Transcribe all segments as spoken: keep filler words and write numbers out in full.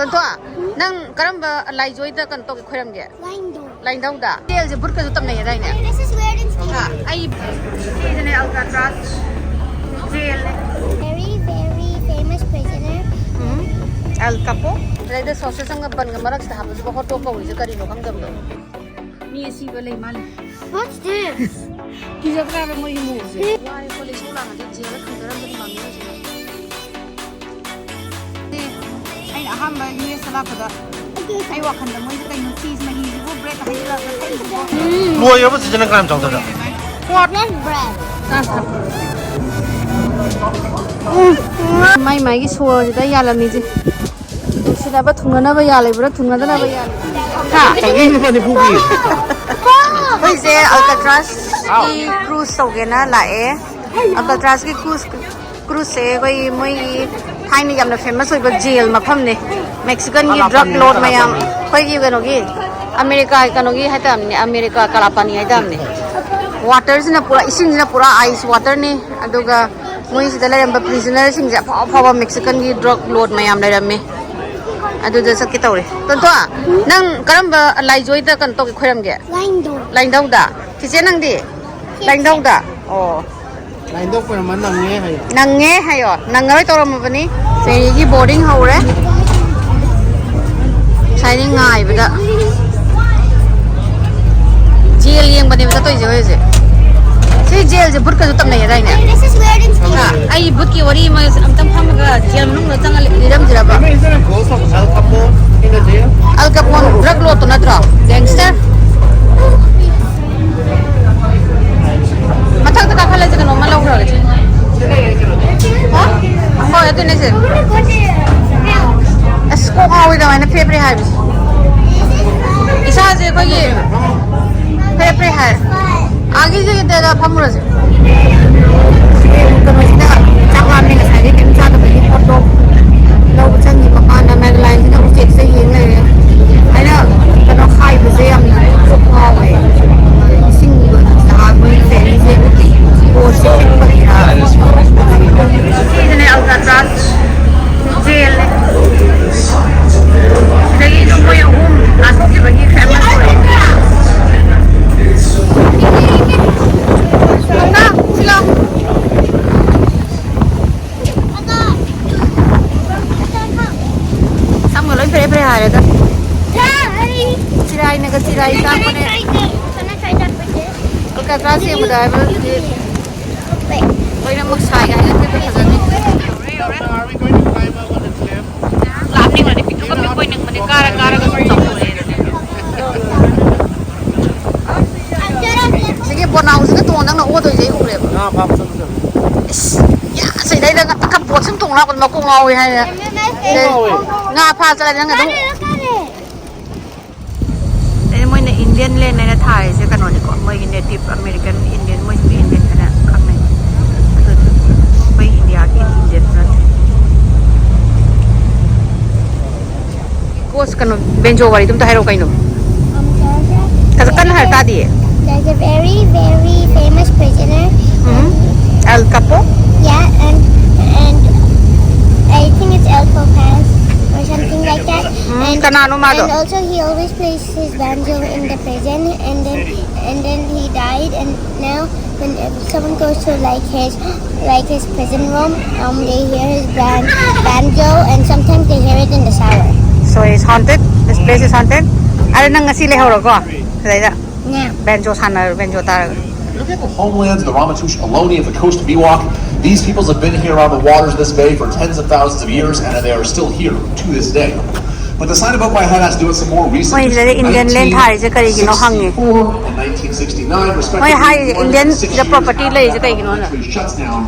ꯇꯣꯟꯇꯣ, ꯅꯪ ꯀꯔꯝꯕ ꯂꯥꯏꯖꯣꯏꯗ ꯀꯩꯅꯣ ꯇꯧꯒꯦ, ꯈꯣꯏꯔꯝꯒꯦ? ꯂꯥꯏꯟꯗꯧ꯫ ꯂꯥꯏꯟꯗꯧꯗ? ꯖꯦꯜꯁꯦ ꯕꯨꯠꯀꯁꯨ ꯇꯝꯅꯩ ꯍꯥꯏꯗꯥꯏꯅꯦ? This is where it's ꯍꯥ? ꯑꯩ ꯁꯤꯁꯤꯅꯦ ꯑꯜꯀꯥꯇ꯭ꯔꯥꯁ ꯖꯦꯜꯅꯦ꯫ Very, very famous prisoner. ꯎꯝ꯫ ꯑꯦꯜ ꯀꯥꯄꯣ꯫ ꯑꯗꯩꯗ ꯁꯣꯁꯦꯁ ꯑꯃꯒ ꯕꯟꯒ ꯃꯔꯛꯁꯤꯗ ꯍꯥꯞꯄꯁꯤꯕ ꯍꯣꯠ ꯗꯣꯒ ꯀꯧꯔꯤꯁꯦ ꯀꯔꯤꯅꯣ ꯈꯪꯗꯕꯗꯣ꯫ ꯃꯤ ꯑꯁꯤꯕ ꯂꯩ ꯃꯥꯜꯂꯦ꯫ What's this? ꯀꯤꯖꯕ꯭ꯔꯥꯕ ꯃꯣꯏꯒꯤ ꯃꯑꯣꯡꯁꯦ? ꯋꯥꯔꯦ ꯈꯣꯠꯂꯦ, ꯏꯁꯧ ꯂꯥꯡꯉꯗꯤ ꯖꯦꯜꯗ ꯊꯝꯗꯣꯔꯝꯕꯅꯤ ꯃꯥꯝꯃꯤ ꯍꯣꯏꯁꯦ꯫ ꯑꯩꯅ ꯑꯍꯥꯟꯕ ꯌꯨ ꯑꯦꯁꯇ ꯂꯥꯛꯄꯗ ꯑꯩ ꯋꯥꯈꯜꯗ ꯃꯣꯏꯁꯦ ꯀꯩꯅꯣ ꯆꯤꯁ ꯃꯍꯤꯁꯤꯕꯨ ꯕ꯭ꯔꯦꯗ ꯍꯩꯖꯤꯜꯂꯒ ꯊꯛꯏꯁꯤꯕꯣ꯫ ꯂꯣꯏꯔꯕ ꯆꯤꯆꯦ ꯅꯪ ꯀꯅꯥꯝ ꯆꯥꯎꯗꯅ? What? Bread. ꯃꯥꯏ ꯃꯥꯏꯒꯤ ꯁꯣꯔꯁꯤꯗ ꯌꯥꯜꯂꯝꯃꯤꯁꯦ꯫ ꯅꯨꯡꯁꯤꯅꯕ ꯊꯨꯡꯅꯅꯕ ꯌꯥꯜꯂꯤꯕ꯭ꯔꯥ, ꯊꯨꯡꯅꯗꯅꯕ ꯌꯥꯜꯂꯤꯕ꯭ꯔꯥ? ꯍꯥ? ꯆꯥꯝꯃꯔꯤ ꯂꯨꯄꯥ ꯅꯤꯐꯨ ꯄꯤ꯫ ꯑꯩꯈꯣꯏꯁꯦ ꯑꯜꯀꯇ꯭ꯔꯥꯁꯀꯤ ꯀ꯭ꯔꯨꯖ ꯇꯧꯒꯦꯅ ꯂꯥꯛꯑꯦ꯫ ꯑꯜꯀꯇ꯭ꯔꯥꯁꯀꯤ ꯀ꯭ꯔꯨꯖ, ꯀ꯭ꯔꯨꯖꯁꯦ ꯑꯩꯈꯣꯏꯒꯤ ꯃꯣꯏꯒꯤ ꯊꯥꯏꯅ ꯌꯥꯝꯅ ꯐꯦꯃꯁ ꯑꯣꯏꯕ ꯖꯦꯜ ꯃꯐꯝꯅꯦ꯫ ꯃꯦꯛꯁꯤꯀꯟꯒꯤ ꯗ꯭ꯔꯒ ꯂꯣꯔꯗ ꯃꯌꯥꯝ, ꯑꯩꯈꯣꯏꯒꯤ ꯀꯩꯅꯣꯒꯤ, ꯑꯃꯦꯔꯤꯀꯥ ꯀꯩꯅꯣꯒꯤ ꯍꯥꯏꯇꯥꯔꯅꯦ, ꯑꯃꯦꯔꯤꯀꯥ ꯀꯂꯥꯄꯥꯅꯤ ꯍꯥꯏꯇꯥꯔꯅꯦ꯫ ꯋꯥꯇꯔꯁꯤꯅ ꯄꯨꯔꯥ, ꯏꯁꯤꯡꯁꯤꯅ ꯄꯨꯔꯥ ꯑꯥꯏꯁ ꯋꯥꯇꯔꯅꯤ꯫ ꯑꯗꯨꯒ ꯃꯣꯏꯁꯤꯗ ꯂꯩꯔꯝꯕ ꯄ꯭ꯔꯤꯖꯅꯔꯁꯤꯡꯁꯦ ꯑꯐꯥꯎ ꯑꯐꯥꯎꯕ ꯃꯦꯛꯁꯤꯀꯟꯒꯤ ꯗ꯭ꯔꯒ ꯂꯣꯔꯗ ꯃꯌꯥꯝ ꯂꯩꯔꯝꯃꯦ꯫ ꯑꯗꯨꯗ ꯆꯠꯀꯦ ꯇꯧꯔꯦ꯫ ꯇꯣꯟꯇꯣ, ꯅꯪ ꯀꯔꯝꯕ ꯂꯥꯏꯖꯣꯏꯗ ꯀꯩꯅꯣ ꯇꯧꯒꯦ, ꯈꯣꯏꯔꯝꯒꯦ? ꯂꯥꯏꯟꯗꯧ꯫ ꯂꯥꯏꯟꯗꯧꯗ? ꯆꯤꯆꯦ ꯅꯪꯗꯤ? ꯂꯥꯏꯟꯗꯧꯗ? ꯑꯣ꯫ ꯂꯥꯏꯟꯗꯧ ꯈꯣꯏꯔꯝꯕ ꯅꯪꯉꯦ ꯍꯥꯏꯌꯣ꯫ ꯅꯪꯉꯦ ꯍꯥꯏꯌꯣ꯫ ꯅꯪꯉꯔꯣꯏ ꯇꯧꯔꯝꯃꯕꯅꯤ꯫ ꯆꯦꯔꯤꯒꯤ ꯕꯣꯔꯗꯤꯡ ꯍꯧꯔꯦ꯫ ꯉꯁꯥꯏꯗꯩ ꯉꯥꯏꯕꯗ꯫ ꯖꯦꯜ ꯌꯦꯡꯕꯅꯦꯕ ꯆꯠꯇꯣꯏꯁꯦ ꯍꯧꯖꯤꯛ꯫ ꯁꯤ ꯖꯦꯜꯁꯦ ꯕꯨꯠꯀꯁꯨ ꯇꯝꯅꯩ ꯍꯥꯏꯗꯥꯏꯅꯦ? This is where it's ꯑꯩ ꯕꯨꯠꯀꯤ ꯋꯥꯔꯤ ꯑꯃ ꯑꯝꯇꯪ ꯐꯝꯃꯒ ꯖꯦꯜ ꯃꯅꯨꯡꯗ ꯆꯪꯉ ꯂꯤꯔꯝꯁꯤꯔꯕ? Remember the ghost of Al Capone in the jail? ꯑꯜ ꯀꯄꯣꯟ ꯗ꯭ꯔꯒ ꯂꯣꯔꯗꯇꯣ ꯅꯠꯇ꯭ꯔꯣ? ꯒꯦꯡꯁꯇꯔ꯫ ꯃꯊꯛꯇ ꯀꯥꯈꯠꯂꯁꯦ, ꯀꯩꯅꯣꯝꯃ ꯂꯧꯈ꯭ꯔꯒꯦ꯫ ꯍꯥ? ꯍꯣꯏ, ꯑꯗꯨꯅꯦꯁꯦ꯫ ꯑꯁ, ꯀꯣꯛ ꯉꯥꯎꯋꯤꯗ ꯑꯗꯨꯃꯥꯏꯅ ꯐ꯭ꯔꯦ ꯐ꯭ꯔꯦ ꯍꯥꯏꯕꯁꯦ꯫ ꯏꯁꯥꯁꯦ ꯑꯩꯈꯣꯏꯒꯤ ꯐ꯭ꯔꯦ ꯐ꯭ꯔꯦ ꯍꯥꯏ꯫ ꯑꯥꯒꯤꯁꯤꯗ ꯐꯝꯃꯨꯔꯁꯦ꯫ ꯀꯩꯅꯣꯁꯤꯗ ꯆꯥꯛ ꯂꯥꯝꯃꯦ, ꯉꯁꯥꯏꯗꯩ ꯀꯩꯝ ꯆꯥꯗꯕꯒꯤ ꯄꯣꯠꯇꯣ ꯂꯧꯕ ꯆꯪꯉꯤꯕ ꯃꯥꯅ ꯃꯦꯒꯂꯥꯏꯟꯁꯤꯅ ꯎꯆꯦꯛꯁꯦ ꯌꯦꯡ ꯂꯩꯔꯦ꯫ ꯑꯩꯅ ꯀꯩꯅꯣ ꯈꯥꯏꯕꯁꯦ ꯌꯥꯝꯅ ꯉꯥꯎꯋꯦ꯫ ꯏꯁꯤꯡ ꯃꯣꯏ ꯐꯦꯔꯤꯁꯦ ꯕꯣꯠꯁꯦ ꯆꯠꯄꯒꯤꯔ? ꯁꯤꯗꯅꯦ ꯑꯜꯀꯥꯇ꯭ꯔꯥꯁ ꯖꯦꯜꯅꯦ꯫ ꯐꯔꯦ ꯐꯔꯦ ꯍꯥꯏꯔꯦꯗ꯫ ꯆꯤꯔꯥꯏꯅꯒ ꯆꯤꯔꯥꯏ ꯆꯥꯛꯄꯅꯦ꯫ Alcatraz ꯌꯦꯡꯕꯗ ꯍꯥꯏꯕꯗꯨꯗꯤ ꯂꯣꯏꯅꯃꯛ ꯁꯥꯏ ꯍꯥꯏ ꯅꯠꯇꯦ, ꯐꯖꯅꯤ꯫ ꯂꯥꯞꯅꯤꯡꯉꯗꯤ ꯄꯤꯛꯇꯨ ꯈꯛ ꯄꯤꯛꯄ ꯑꯣꯏꯅꯤꯡꯕꯅꯦ, ꯀꯥꯔ ꯀꯥꯔꯒ ꯁꯨꯝ ꯆꯥꯎꯊꯣꯛꯑꯦ꯫ ꯁꯤꯒꯤ ꯕꯣꯅꯥꯎꯁꯤꯒ ꯇꯣꯡꯉ ꯅꯪꯅ ꯑꯣꯗꯣꯏꯁꯦ ꯑꯩ ꯎꯔꯦꯕ꯫ ꯉꯥ ꯐꯥꯕ ꯆꯠꯂꯨꯁꯦ꯫ ꯏꯁ, ꯌꯥ, ꯁꯤꯗꯩꯗ ꯉꯥꯛꯇ ꯕꯣꯠ ꯁꯨꯝ ꯇꯣꯡ ꯂꯥꯛꯄꯗ ꯃꯀꯣꯛ ꯉꯥꯎꯋꯦ ꯍꯥꯏꯅ꯫ ꯉꯥ ꯐꯥ ꯆꯠꯂꯗꯤ ꯅꯪ ꯑꯗꯨꯝ꯫ ꯑꯩ ꯃꯣꯏꯅ Indian land ꯍꯥꯏꯅ ꯊꯥꯔꯤꯁꯦ ꯀꯩꯅꯣꯅꯤꯀꯣ, ꯃꯣꯏꯒꯤ Native American Indian, ꯃꯣꯏꯁꯤꯡꯁꯦ Indian ꯍꯥꯏꯅ ꯈꯪꯅꯩ꯫ ꯑꯗꯨ ꯑꯩꯈꯣꯏ ꯏꯟꯗꯤꯌꯥꯒꯤ Indian ꯅꯠꯇꯦ꯫ ꯀꯣꯁ ꯀꯩꯅꯣ, ꯕꯦꯟꯖꯣ ꯋꯥꯔꯤꯗꯣ ꯑꯝꯇ ꯍꯥꯏꯔꯛꯑꯣ ꯀꯩꯅꯣ꯫ ꯈꯖ ꯀꯟꯅ ꯍꯥꯏꯔ ꯇꯥꯗꯤꯌꯦ꯫ There's a very, very famous prisoner. Um. El Capo? Yeah, and, and I think it's El Capaz or something like that. Um, and, ꯀꯅꯥꯅꯣ ꯃꯥꯗꯣ? And also he always plays his banjo in the prison, and then, and then he died, and now when someone goes to, like, his, like, his prison room, um, they hear his ban-, banjo, and sometimes they hear it in the shower. So it's haunted? This place is haunted? ꯑꯗꯣ ꯅꯪ ꯉꯁꯤ ꯂꯩꯍꯧꯔꯣꯀꯣ ꯁꯤꯗꯩꯗ꯫ Yeah. ꯕꯦꯟꯖꯣ ꯁꯥꯟꯅꯔꯣ, ꯕꯦꯟꯖꯣ ꯇꯥꯔꯒ꯫ Look at the homelands of the Ramaytush, Ohlone, at the coast of Miwok. These peoples have been here around the waters of this bay for tens of thousands of years, and they are still here to this day. But the sign above my head has to do with some more recent ꯃꯣꯏ ꯁꯤꯗꯗꯤ Indian land ꯊꯥꯔꯤꯁꯦ ꯀꯔꯤꯒꯤꯅꯣ ꯍꯪꯉꯦ꯫ Nineteen sixty-four and nineteen sixty-nine, ꯃꯣꯏ ꯍꯥꯏꯔꯤꯁꯦ Indian ꯗ property ꯂꯩꯔꯤꯁꯦ ꯀꯩꯒꯤꯅꯣꯅ꯫ Respectively, shuts down.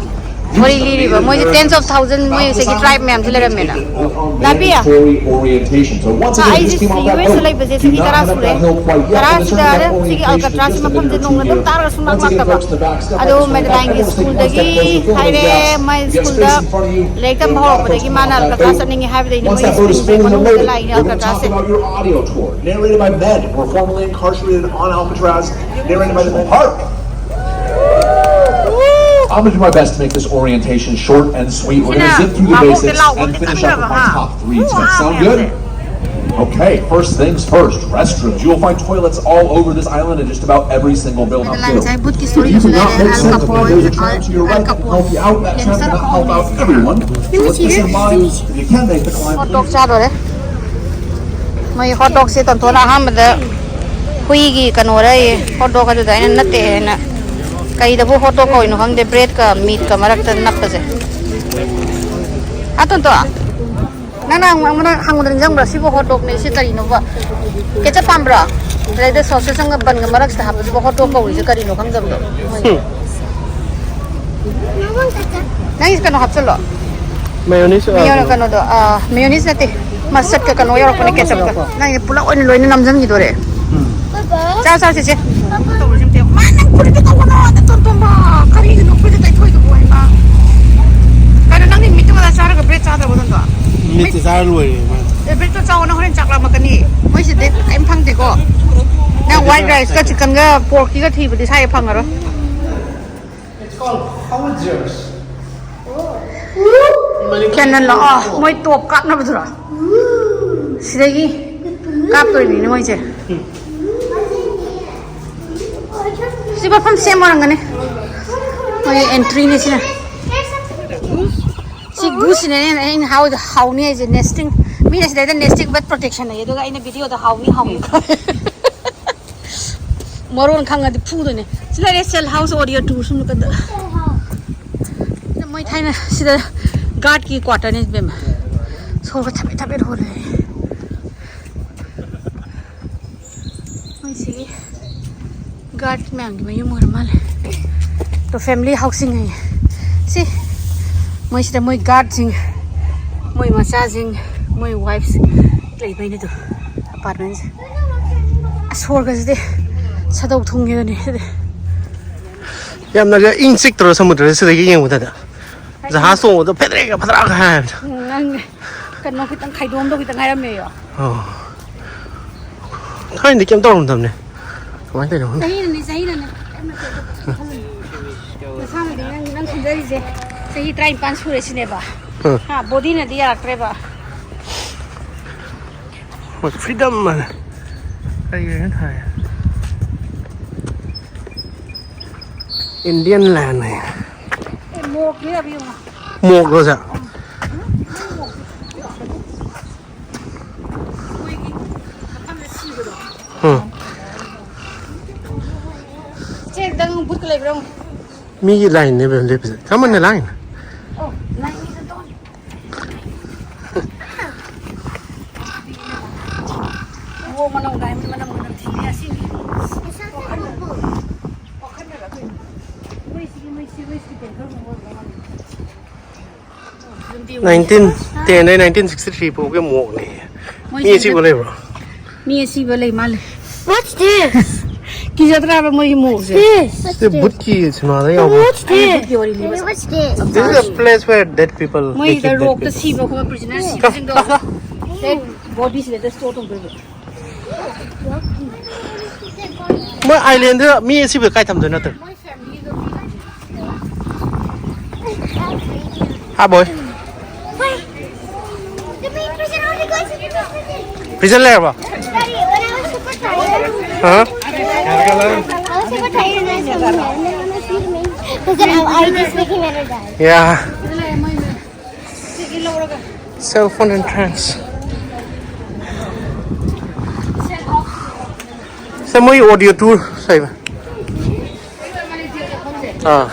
ꯋꯥꯔꯤ ꯂꯤꯔꯤꯕ ꯃꯣꯏꯁꯦ tens of thousand, ꯃꯣꯏ ꯁꯤꯒꯤ tribe ꯃꯌꯥꯝꯁꯦ ꯂꯩꯔꯝꯃꯦꯅ꯫ ꯅꯥꯕꯤ, ꯑꯩꯁꯦ ꯌꯨ ꯑꯦꯁ ꯂꯩꯕꯁꯦ ꯆꯍꯤ ꯇꯔꯥ ꯁꯨꯔꯦ꯫ ꯇꯔꯥꯁꯤꯗ ꯁꯤꯒꯤ Alcatraz ꯃꯐꯝꯁꯦ ꯅꯣꯡꯃ ꯑꯗꯨꯝ ꯇꯥꯔꯒ ꯁꯨꯡꯂꯥꯛ ꯂꯥꯛꯇꯕ꯫ ꯑꯗꯣ Madelineꯒꯤ schoolꯗꯒꯤ ꯍꯥꯏꯔꯦ, ꯃꯥꯏ schoolꯗ ꯂꯥꯏꯔꯤꯛ ꯇꯝꯕ ꯍꯧꯔꯛꯄꯗꯒꯤ ꯃꯥꯅ Alcatraz ꯆꯠꯅꯤꯡꯉꯦ ꯍꯥꯏꯕꯗꯒꯤ ꯃꯣꯏꯒꯤ school ꯃꯅꯨꯡꯗ ꯂꯥꯛꯏꯅꯦ Alcatrazꯁꯦ꯫ Narrated by Med, who were formerly incarcerated on Alcatraz. Narrated by the Harp. I'm gonna do my best to make this orientation short and sweet. We're gonna zip through the basics and finish up with my top three tips. Sound good? Okay, first things first, restrooms. You will find toilets all over this island in just about every single building. If you do not make sense, there's a tramp to your right that can help you out. That tramp cannot help out everyone. So let's keep in mind, if you can make the climb, hot dog ꯆꯥꯗꯣꯔꯦ꯫ ꯃꯣꯏ ꯍꯣꯠ ꯗꯣꯛꯁꯦ ꯇꯣꯟꯊꯣꯟꯅ ꯑꯍꯥꯟꯕꯗ ꯍꯨꯏꯒꯤ ꯀꯩꯅꯣꯔ ꯍꯣꯠ ꯗꯣꯛ ꯑꯗꯨꯗ, ꯑꯩꯅ ꯅꯠꯇꯦ ꯍꯥꯏꯅ, ꯀꯩꯗꯕꯨ ꯍꯣꯠ ꯗꯣꯛ ꯀꯧꯔꯤꯅꯣ ꯈꯪꯗꯦ, ꯕ꯭ꯔꯦꯗꯀ ꯃꯤꯠꯀ ꯃꯔꯛꯇ ꯅꯞꯄꯁꯦ꯫ ꯑꯥ, ꯇꯣꯟꯇꯣ, ꯅꯪꯅ ꯍꯪꯕꯗ ꯅꯤꯡꯁꯤꯡꯕ꯭ꯔꯥ? ꯁꯤꯕꯨ ꯍꯣꯠ ꯗꯣꯛꯅꯦ, ꯁꯤ ꯀꯔꯤꯅꯣꯕ? ꯀꯦꯆꯞ ꯄꯥꯝꯕ꯭ꯔꯣ? ꯑꯗꯩꯗ ꯁꯣꯁꯦꯁ ꯑꯃꯒ ꯕꯟꯒ ꯃꯔꯛꯁꯤꯗ ꯍꯥꯞꯄꯁꯤꯕꯨ ꯍꯣꯠ ꯗꯣꯛ ꯀꯧꯔꯤꯁꯦ ꯀꯔꯤꯅꯣ ꯈꯪꯗꯕꯗꯣ꯫ ꯅꯪꯒꯤ ꯀꯩꯅꯣ ꯍꯥꯞꯆꯜꯂꯣ꯫ ꯃꯌꯣꯅꯤꯁ ꯃꯌꯣꯅ ꯀꯩꯅꯣꯗꯣ, ꯑꯥ, ꯃꯌꯣꯅꯤꯁ ꯅꯠꯇꯦ, ꯃꯁꯇꯔꯗꯀ ꯀꯩꯅꯣ ꯌꯧꯔꯛꯄꯅꯦ, ꯀꯦꯆꯞꯀ꯫ ꯅꯪꯒꯤ ꯄꯨꯂꯞ ꯑꯣꯏꯅ ꯂꯣꯏꯅ ꯅꯝꯁꯤꯟꯈꯤꯗꯣꯔꯦ꯫ ꯆꯥꯎ, ꯆꯥꯎ, ꯆꯦꯆꯦ꯫ ꯃꯥ, ꯅꯪ ꯐꯨꯔꯤꯠꯇꯣ ꯇꯧꯒꯅꯣ, ꯅꯇꯣꯟ ꯇꯣꯝꯕ꯫ ꯀꯔꯤꯒꯤꯅꯣ ꯐꯨꯔꯤꯠꯇꯣ ꯇꯩꯊꯣꯛꯏꯗꯨꯕꯨ, ꯍꯩꯃꯥ? ꯀꯩꯅꯣ, ꯅꯪꯗꯤ ꯃꯤꯠꯇꯨ ꯃꯗꯥ ꯆꯥꯔꯒ ꯕ꯭ꯔꯦꯗ ꯆꯥꯗ꯭ꯔꯕꯣ, ꯅꯪꯗꯣ? ꯃꯤꯠꯇ ꯆꯥꯔ ꯂꯣꯏꯔꯦ, ꯃꯥ꯫ ꯑꯦ, ꯕ꯭ꯔꯦꯗꯇꯣ ꯆꯥꯎꯑꯣ, ꯅꯪ ꯍꯣꯔꯦꯟ ꯆꯥꯛ ꯂꯥꯝꯃꯛꯀꯅꯤ꯫ ꯃꯣꯏꯁꯤꯗꯤ ꯀꯔꯤꯝ ꯐꯪꯗꯦꯀꯣ꯫ ꯅꯪ ꯋꯥꯏꯠ ꯔꯥꯏꯁꯀ ꯆꯤꯛꯀꯟꯒ ꯄꯣꯔꯛꯀꯤꯒ ꯊꯤꯕꯗꯤ ꯁ꯭ꯋꯥꯏꯗ ꯐꯪꯉꯔꯣꯏ꯫ It's called Hoosiers. ꯀꯦꯅꯟꯂꯣ? ꯑꯣ, ꯃꯣꯏ ꯇꯣꯞ ꯀꯥꯞꯅꯕꯗꯨꯔꯣ? ꯁꯤꯗꯒꯤ ꯀꯥꯞꯇꯣꯔꯤꯅꯤꯅꯦ ꯃꯣꯏꯁꯦ꯫ ꯁꯤ ꯃꯐꯝ ꯁꯦꯝ ꯑꯣꯏꯔꯝꯒꯅꯤ꯫ ꯃꯣꯏ ꯑꯦꯟꯇ꯭ꯔꯤꯅꯦ ꯁꯤꯅ꯫ ꯁꯤ ꯒꯨꯁꯤꯅꯅꯦ ꯑꯩꯅ ꯍꯥꯎ-, ꯍꯥꯎꯅꯤ ꯍꯥꯏꯁꯦ, ꯅꯦꯁꯇꯤꯡ꯫ ꯃꯤꯅ ꯁꯤꯗꯩꯗ ꯅꯦꯁꯇꯤꯡ ꯕꯠ ꯄ꯭ꯔꯣꯇꯦꯛꯁꯟ ꯍꯥꯏꯌꯦ, ꯑꯗꯨꯒ ꯑꯩꯅ ꯚꯤꯗꯤꯑꯣꯗ ꯍꯥꯎꯅꯤ, ꯍꯥꯎꯅꯤ꯫ ꯃꯔꯣꯟ ꯈꯪꯉꯗꯤ ꯐꯨꯗꯣꯏꯅꯦ꯫ ꯁꯤ ꯂꯩꯔꯦ, ꯁꯦꯜ ꯍꯥꯎꯁ ꯑꯣꯗꯤꯑꯣ ꯇꯨꯔ ꯁꯨꯝ ꯀꯟꯗ꯫ ꯁꯤꯗ ꯃꯣꯏ ꯊꯥꯏꯅ ꯁꯤꯗ ꯒꯥꯔꯗꯀꯤ ꯀ꯭ꯋꯥꯇꯔꯅꯦ ꯏꯕꯦꯝꯃ꯫ ꯁꯣꯔꯒ ꯊꯕꯦꯠ ꯊꯕꯦꯠ ꯍꯣꯜꯂꯦ꯫ ꯃꯣꯏꯁꯤꯒꯤ ꯒꯥꯔꯗ ꯃꯌꯥꯝꯒꯤ ꯃꯌꯨꯝ ꯑꯣꯏꯔ ꯃꯥꯜꯂꯦ꯫ ꯇꯣ ꯐꯦꯃꯤꯂꯤ ꯍꯥꯎꯁꯤꯡ ꯍꯥꯏꯌꯦ꯫ ꯁꯤ ꯃꯣꯏꯁꯤꯗ ꯃꯣꯏ ꯒꯥꯔꯗꯁꯤꯡ, ꯃꯣꯏ ꯃꯆꯥꯁꯤꯡ, ꯃꯣꯏ ꯋꯥꯏꯐꯁ ꯂꯩꯕꯩꯅꯦ꯫ ꯇꯣ ꯑꯄꯥꯔꯠꯃꯦꯟꯁꯦ꯫ ꯑꯁ, ꯁꯣꯔꯒꯁꯤꯗꯤ ꯁꯥꯗꯧ ꯊꯨꯡꯉꯦꯗꯅꯦ ꯁꯤꯗꯤ꯫ ꯌꯥꯝꯅꯒ ꯏꯪ ꯆꯤꯛꯇ꯭ꯔꯣ ꯁꯃꯨꯗ꯭ꯔꯁꯦ ꯁꯤꯗꯒꯤ ꯌꯦꯡꯕꯗꯗ? ꯖꯍꯥꯖ ꯇꯣꯡꯕꯗꯣ ꯐꯦꯗ꯭ꯔꯦꯒ ꯐꯗ꯭ꯔꯥꯒ ꯍꯥꯏꯕꯗꯣ꯫ ꯎꯝ, ꯅꯪ ꯀꯩꯅꯣ ꯈꯤꯇꯪ ꯈꯥꯏꯗꯣꯝꯗꯣ ꯈꯤꯇꯪ ꯉꯥꯏꯔꯝꯃꯦꯌꯣ꯫ ꯑꯣ꯫ ꯊꯥꯏꯅꯗꯤ ꯀꯩꯝ ꯇꯧꯔꯝꯗꯕꯅꯦ꯫ ꯀꯃꯥꯏꯅ ꯇꯧꯔꯤꯅꯣ ꯈꯪꯗꯦ꯫ ꯆꯍꯤꯅꯅꯦ, ꯆꯍꯤꯅꯅꯦ꯫ ꯀꯩꯝ ꯅꯠꯇꯦ, ꯑꯗꯨ ꯈꯜꯂꯨꯅꯨ꯫ ꯅꯁꯥꯅꯗꯤ ꯅꯪ, ꯅꯪ ꯈꯟꯖꯔꯤꯁꯦ ꯆꯍꯤ ꯇꯔꯥꯅꯤꯄꯥꯟ ꯁꯨꯔꯦ ꯁꯤꯅꯦꯕ꯫ ꯎꯝ꯫ ꯍꯥ, ꯕꯣꯗꯤꯅꯗꯤ ꯌꯥꯔꯛꯇ꯭ꯔꯦꯕ꯫ ꯍꯣꯏ, ꯐ꯭ꯔꯤꯗꯝ ꯑꯅ ꯀꯩ ꯀꯩꯅꯣ ꯊꯥꯏ꯫ ꯏꯟꯗꯤꯌꯟ ꯂꯦꯟ ꯍꯥꯏ꯫ ꯑꯦ, ꯃꯣꯔꯣꯛ ꯄꯤꯔꯕ ꯌꯦꯡꯉꯣ꯫ ꯃꯣꯔꯣꯛꯂꯣ ꯁꯦ? ꯎꯝ꯫ ꯃꯣꯏꯒꯤ ꯎꯝ꯫ ꯆꯦ, ꯅꯪ ꯕꯨꯠꯀ ꯂꯩꯕ꯭ꯔꯣ? ꯃꯤꯒꯤ ꯂꯥꯏꯟꯅꯦꯕ ꯂꯦꯞꯄꯤꯁꯦ꯫ Come on, the line. Oh, line is the door. ꯑꯣ, ꯃꯅꯝ ꯒꯥꯏ, ꯃꯅꯝ, ꯃꯅꯝ ꯊꯤꯅꯦ ꯑꯁꯤꯅꯤ꯫ ꯋꯥꯈꯜꯅꯔ ꯀꯩꯅꯣ? ꯃꯣꯏꯁꯤꯒꯤ, ꯃꯣꯏꯁꯤ, ꯃꯣꯏꯁꯤꯒꯤ ꯄꯦꯟꯊꯧꯅꯕ ꯑꯣꯏꯔꯝꯗꯧ ꯃꯥꯜꯂꯦ꯫ ꯅꯥꯏꯟꯇꯤꯟ ꯇꯦꯟꯗꯩ ꯅꯥꯏꯟꯇꯤꯟ ꯁꯤꯛꯁꯇꯤ ꯊ꯭ꯔꯤ ꯐꯥꯎꯒꯤ ꯃꯣꯛꯅꯦ꯫ ꯃꯤ ꯑꯁꯤꯕ ꯂꯩꯕ꯭ꯔꯣ? ꯃꯤ ꯑꯁꯤꯕ ꯂꯩ ꯃꯥꯜꯂꯦ꯫ What's this? ꯀꯤꯖꯗ꯭ꯔꯥꯕ ꯃꯣꯏꯒꯤ ꯃꯣꯛꯁꯦ? This. ꯁꯤ ꯕꯨꯠꯀꯤ ꯁꯤꯅꯦꯃꯥꯗ ꯌꯥꯎꯕ꯫ What's this? ꯕꯨꯠꯀꯤ ꯋꯥꯔꯤꯅꯦꯕ꯫ What's this? This is a place where dead people, ꯃꯣꯏꯒꯤꯗ ꯔꯣꯛꯇ ꯁꯤꯕ ꯈꯣꯠꯄ ꯄ꯭ꯔꯤꯖꯅꯔ ꯁꯤꯕꯁꯤꯡꯗꯣ ꯗꯦꯠ ꯕꯣꯗꯤꯁꯤꯗ ꯁ꯭ꯇꯣꯔ ꯇꯧꯗꯣꯏꯕ꯫ ꯃꯣꯏ ꯑꯥꯏꯂꯦꯟꯗ ꯃꯤ ꯑꯁꯤꯕ ꯀꯥꯏ ꯊꯝꯗꯣꯏ ꯅꯠꯇ꯭ꯔꯣ? Hi, boy. Prison ꯂꯩꯔꯕꯣ? Huh? Yeah. Cell phone entrance. ꯁꯦ, ꯃꯣꯏ audio tour ꯁꯥꯏꯕ꯫ ꯑꯥ꯫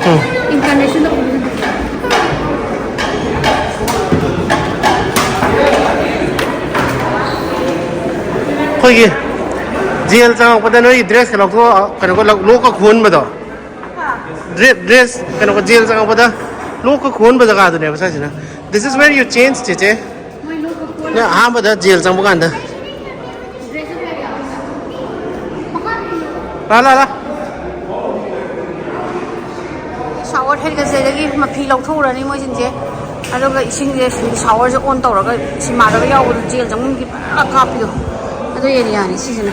ꯎꯝ꯫ ꯑꯩꯈꯣꯏꯒꯤ ꯖꯦꯜ ꯆꯪꯉꯛꯄꯗ ꯅꯣꯏꯒꯤ ꯗ꯭ꯔꯦꯁꯀ ꯂꯧꯊꯣꯛ, ꯀꯩꯅꯣꯒ ꯂꯧ-, ꯂꯣꯛꯀ ꯈꯨꯍꯟꯕꯗꯣ꯫ ꯗ꯭ꯔꯦ-, ꯗ꯭ꯔꯦꯁ, ꯀꯩꯅꯣꯒ gel ꯆꯪꯉꯛꯄꯗ ꯂꯣꯛꯀ ꯈꯨꯍꯟꯕ ꯖꯒꯥꯗꯨꯅꯦꯕ ꯁ꯭ꯋꯥꯏꯁꯤꯅ꯫ This is where you change, ꯆꯦꯆꯦ꯫ ꯅꯪ ꯑꯍꯥꯟꯕꯗ ꯖꯦꯜ ꯆꯪꯕ ꯀꯥꯟꯗ꯫ ꯂꯥ, ꯂꯥ, ꯂꯥ꯫ ꯁꯥꯋꯔ ꯍꯦꯠꯀꯁꯦ ꯑꯗꯒꯤ ꯃꯐꯤ ꯂꯧꯊꯣꯛꯎꯔꯅꯤ ꯃꯣꯏꯁꯤꯡꯁꯦ꯫ ꯑꯗꯨꯒ ꯏꯁꯤꯡꯁꯦ ꯁꯥꯋꯔꯁꯦ ꯑꯣꯟ ꯇꯧꯔꯒ ꯁꯤꯃꯥꯗꯒ ꯌꯥꯎꯕꯗꯣ ꯖꯦꯜ ꯆꯪꯐꯝꯒꯤ ꯄꯨꯔꯥ ꯀꯥꯞꯄꯤꯗꯣ꯫ ꯑꯗꯨ ꯑꯦꯔꯤꯌꯥꯅꯤ ꯁꯤꯁꯤꯅ꯫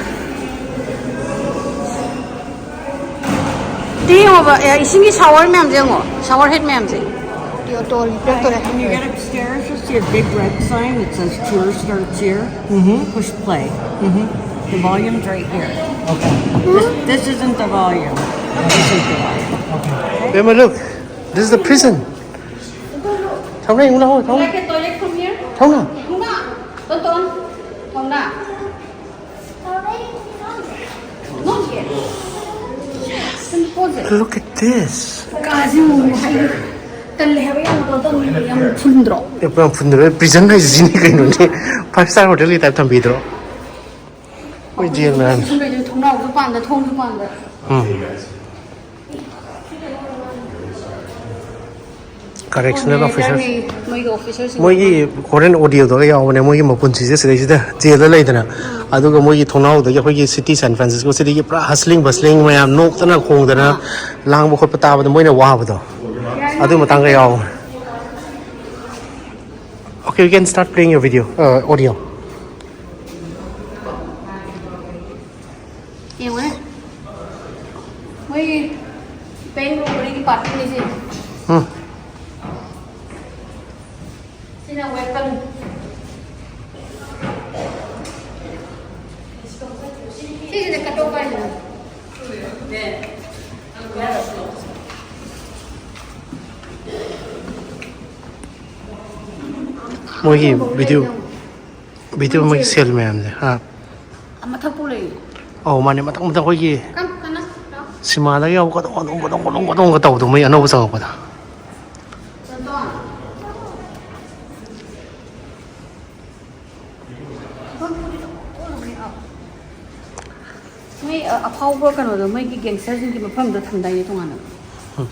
ꯇꯤ ꯌꯦꯡꯉꯣꯕ, ꯑꯦ, ꯏꯁꯤꯡꯒꯤ ꯁꯥꯋꯔ ꯃꯌꯥꯝꯁꯦ ꯌꯦꯡꯉꯣ, ꯁꯥꯋꯔ ꯍꯦꯠ ꯃꯌꯥꯝꯁꯦ꯫ ꯇꯣ, ꯇꯣ, ꯂꯤꯛꯇꯣꯛꯇꯣꯔꯦ꯫ When you get upstairs, you'll see a big red sign that says tourists are here. Mm-hmm. Push play. Mm-hmm. The volume's right here. Okay. This, this isn't the volume. Remember, look, this is the prison. Thauna, yung na ho, thauna. Like a toilet from here? Thauna. Thauna. Tonton. Thauna. Not yet. Yes. Look at this. ꯀꯥꯁꯤ ꯌꯦꯡꯉꯨ, ꯍꯥꯏꯗꯤ ꯇꯜꯂꯦ ꯍꯥꯏꯕ ꯌꯥꯝꯅ ꯇꯧꯗꯕꯅꯤ, ꯌꯥꯝ ꯐꯨꯟꯗ꯭ꯔꯣ? ꯑꯦ, ꯄꯨꯔꯥ ꯐꯨꯟꯗ꯭ꯔꯣ? Prison ꯍꯥꯏꯁꯦ ꯁꯤꯅꯤ ꯀꯩꯅꯣꯅꯦ꯫ Five star hotel ꯒꯤ type ꯊꯝꯕꯤꯗ꯭ꯔꯣ? ꯃꯣꯏ jail ꯃꯌꯥꯝꯁꯦ꯫ ꯁꯨꯝ ꯂꯩꯗꯣꯏ, ꯊꯣꯡꯅꯥꯎꯁꯨ ꯄꯥꯟꯗ, ꯊꯣꯡꯁꯨ ꯄꯥꯟꯗ꯫ ꯎꯝ꯫ Correctional officer꯫ ꯃꯣꯏꯒꯤ officer ꯁꯤꯡ꯫ ꯃꯣꯏꯒꯤ ꯍꯣꯔꯦꯟ audio ꯗꯒ ꯌꯥꯎꯕꯅꯦ, ꯃꯣꯏꯒꯤ ꯃꯄꯨꯟꯁꯤꯁꯦ ꯁꯤꯗꯩꯁꯤꯗ jail ꯗ ꯂꯩꯗꯅ꯫ ꯎꯝ꯫ ꯑꯗꯨꯒ ꯃꯣꯏꯒꯤ ꯊꯣꯡꯅꯥꯎꯗꯒꯤ ꯑꯩꯈꯣꯏꯒꯤ city San Francisco city ꯒꯤ ꯄꯨꯔꯥ hustling bustling ꯃꯌꯥꯝ ꯅꯣꯛꯇꯅ ꯈꯣꯡꯗꯅ ꯑꯥ꯫ ꯂꯥꯡꯕ ꯈꯣꯠꯄ ꯇꯥꯕꯗ ꯃꯣꯏꯅ ꯋꯥꯕꯗꯣ꯫ ꯑꯗꯨ ꯃꯇꯥꯡꯒ ꯌꯥꯎꯕꯅꯦ꯫ Okay, you can start playing your video, uh, audio. ꯌꯦꯡꯉꯨꯅꯦ꯫ ꯃꯣꯏ bank robbery ꯒꯤ party ꯅꯦ ꯁꯤ꯫ ꯎꯝ꯫ ꯁꯤꯅ weapon꯫ ꯁꯤꯁꯤꯅ cut off ꯍꯥꯏꯁꯤꯅ꯫ ꯃꯣꯏꯒꯤ video, video ꯃꯣꯏꯒꯤ cell ꯃꯌꯥꯝꯁꯦ, ꯍꯥ? ꯑꯥ, ꯃꯊꯛꯄꯨ ꯂꯩ꯫ ꯑꯧ, ꯃꯥꯅꯦ, ꯃꯊꯛ, ꯃꯊꯛ ꯑꯩꯈꯣꯏꯒꯤ ꯀꯝ-, ꯀꯅꯥ? ꯁꯤꯃꯥꯗꯒ ꯌꯥꯎꯕ ꯀꯗꯣꯡ, ꯀꯗꯣꯡ, ꯀꯗꯣꯡ, ꯀꯗꯣꯡ, ꯀꯗꯣꯡꯒ ꯇꯧꯕꯗꯣ, ꯃꯣꯏ ꯑꯅꯧꯕ ꯆꯪꯉꯛꯄꯗ꯫ ꯆꯟꯗꯣꯟ꯫ ꯃꯣꯏ, ꯑ, ꯑꯐꯥꯎꯕ ꯀꯩꯅꯣꯗꯣ, ꯃꯣꯏꯒꯤ gangster ꯁꯤꯡꯒꯤ ꯃꯐꯝꯗ ꯊꯝꯗꯥꯏꯅꯦ ꯇꯣꯉꯥꯟꯅ? ꯎꯝ꯫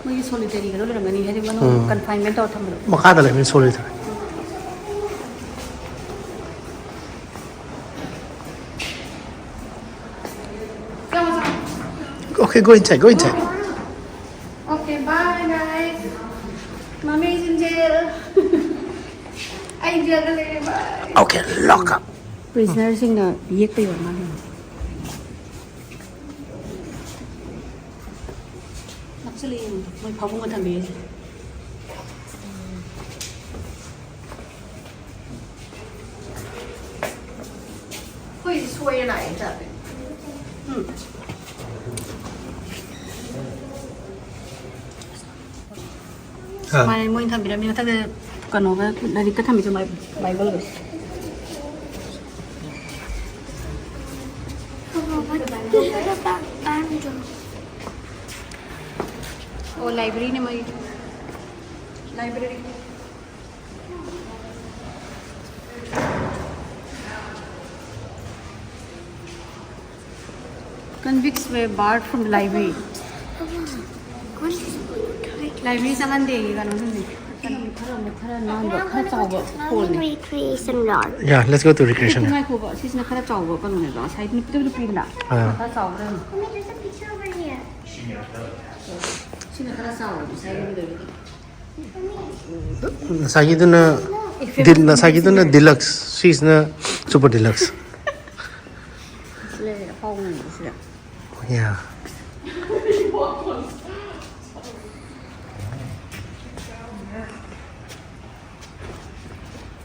ꯃꯣꯏꯒꯤ solitary ꯒꯗꯣ ꯂꯩꯔꯝꯒꯅꯤ, ꯍꯥꯏꯗꯤ ꯃꯅꯨꯡ ꯎꯝ꯫ Confinement ꯇꯧꯔ ꯊꯝꯕꯗꯣ꯫ ꯃꯈꯥꯗ ꯂꯩꯕꯅꯤ solitary꯫ ꯆꯪꯉꯣ, ꯆꯪꯉꯣ꯫ Okay, go inside, go inside. Okay, bye, guys. Mommy is in jail. ꯑꯩ jail ꯗ ꯂꯩꯔꯦ, bye. Okay, lock up. Prisoner ꯁꯤꯡꯅ ꯌꯦꯛꯄ ꯌꯣꯟ ꯃꯥꯜꯂꯦ꯫ ꯅꯛꯁꯤꯜꯂꯛꯑꯦ ꯌꯦꯡꯉꯣ, ꯃꯣꯏ ꯐꯥꯕꯨꯡꯒ ꯊꯝꯕꯤꯔꯤꯁꯦ꯫ ꯑꯩꯈꯣꯏꯁꯦ ꯁꯣꯏꯔ ꯂꯥꯛꯑꯦ ꯖꯥꯠꯅꯦ꯫ ꯎꯝ꯫ ꯁꯨꯃꯥꯏꯅ ꯃꯣꯏꯅ ꯊꯝꯕꯤꯔꯝꯃꯤ ꯃꯊꯛꯇ ꯀꯩꯅꯣꯒ ꯂꯥꯏꯔꯤꯛꯀ ꯊꯝꯕꯤꯁꯦ ꯕꯥꯏꯕꯜꯒ꯫ ꯑꯣ, ꯂꯥꯏꯕ꯭ꯔꯦꯔꯤꯅꯦ ꯃꯣꯏꯒꯤ꯫ Library. Convicts were barred from the library. Library ꯆꯪꯍꯟꯗꯦ ꯀꯩꯅꯣꯁꯤꯡꯁꯦ꯫ ꯈꯔ ꯑꯃꯨꯛ ꯈꯔ ꯅꯥꯟꯕ, ꯈꯔ ꯆꯥꯎꯕ ꯍꯣꯜꯅꯦ꯫ Recreation yard. Yeah, let's go to recreation yard. ꯉꯥꯏꯈꯣꯕ, ꯁꯤꯁꯤꯅ ꯈꯔ ꯆꯥꯎꯕ ꯀꯩꯅꯣꯅꯦꯕ, ꯉꯁꯥꯏ ꯅꯨꯄꯤꯗ ꯅꯨꯄꯤꯗꯨꯅ ꯑꯥ꯫ ꯈꯔ ꯆꯥꯎꯕ꯭ꯔꯥ ꯌꯦꯡꯉꯣ꯫ Mommy, there's a picture over here. ꯁꯤꯅ ꯈꯔ ꯆꯥꯎꯕ ꯉꯁꯥꯏ ꯅꯨꯄꯤꯗꯨꯗꯒꯤꯗꯤ꯫ ꯉꯁꯥꯏꯒꯤꯗꯨꯅ ꯗꯤꯜ-, ꯉꯁꯥꯏꯒꯤꯗꯨꯅ ꯗꯤꯂꯛꯁ, ꯁꯤꯁꯤꯅ ꯁꯨꯄꯔ ꯗꯤꯂꯛꯁ꯫ ꯁꯤ ꯂꯩꯔꯦ, ꯑꯐꯥꯎꯕ ꯃꯌꯥꯝꯁꯤꯗ꯫ ꯌꯥ꯫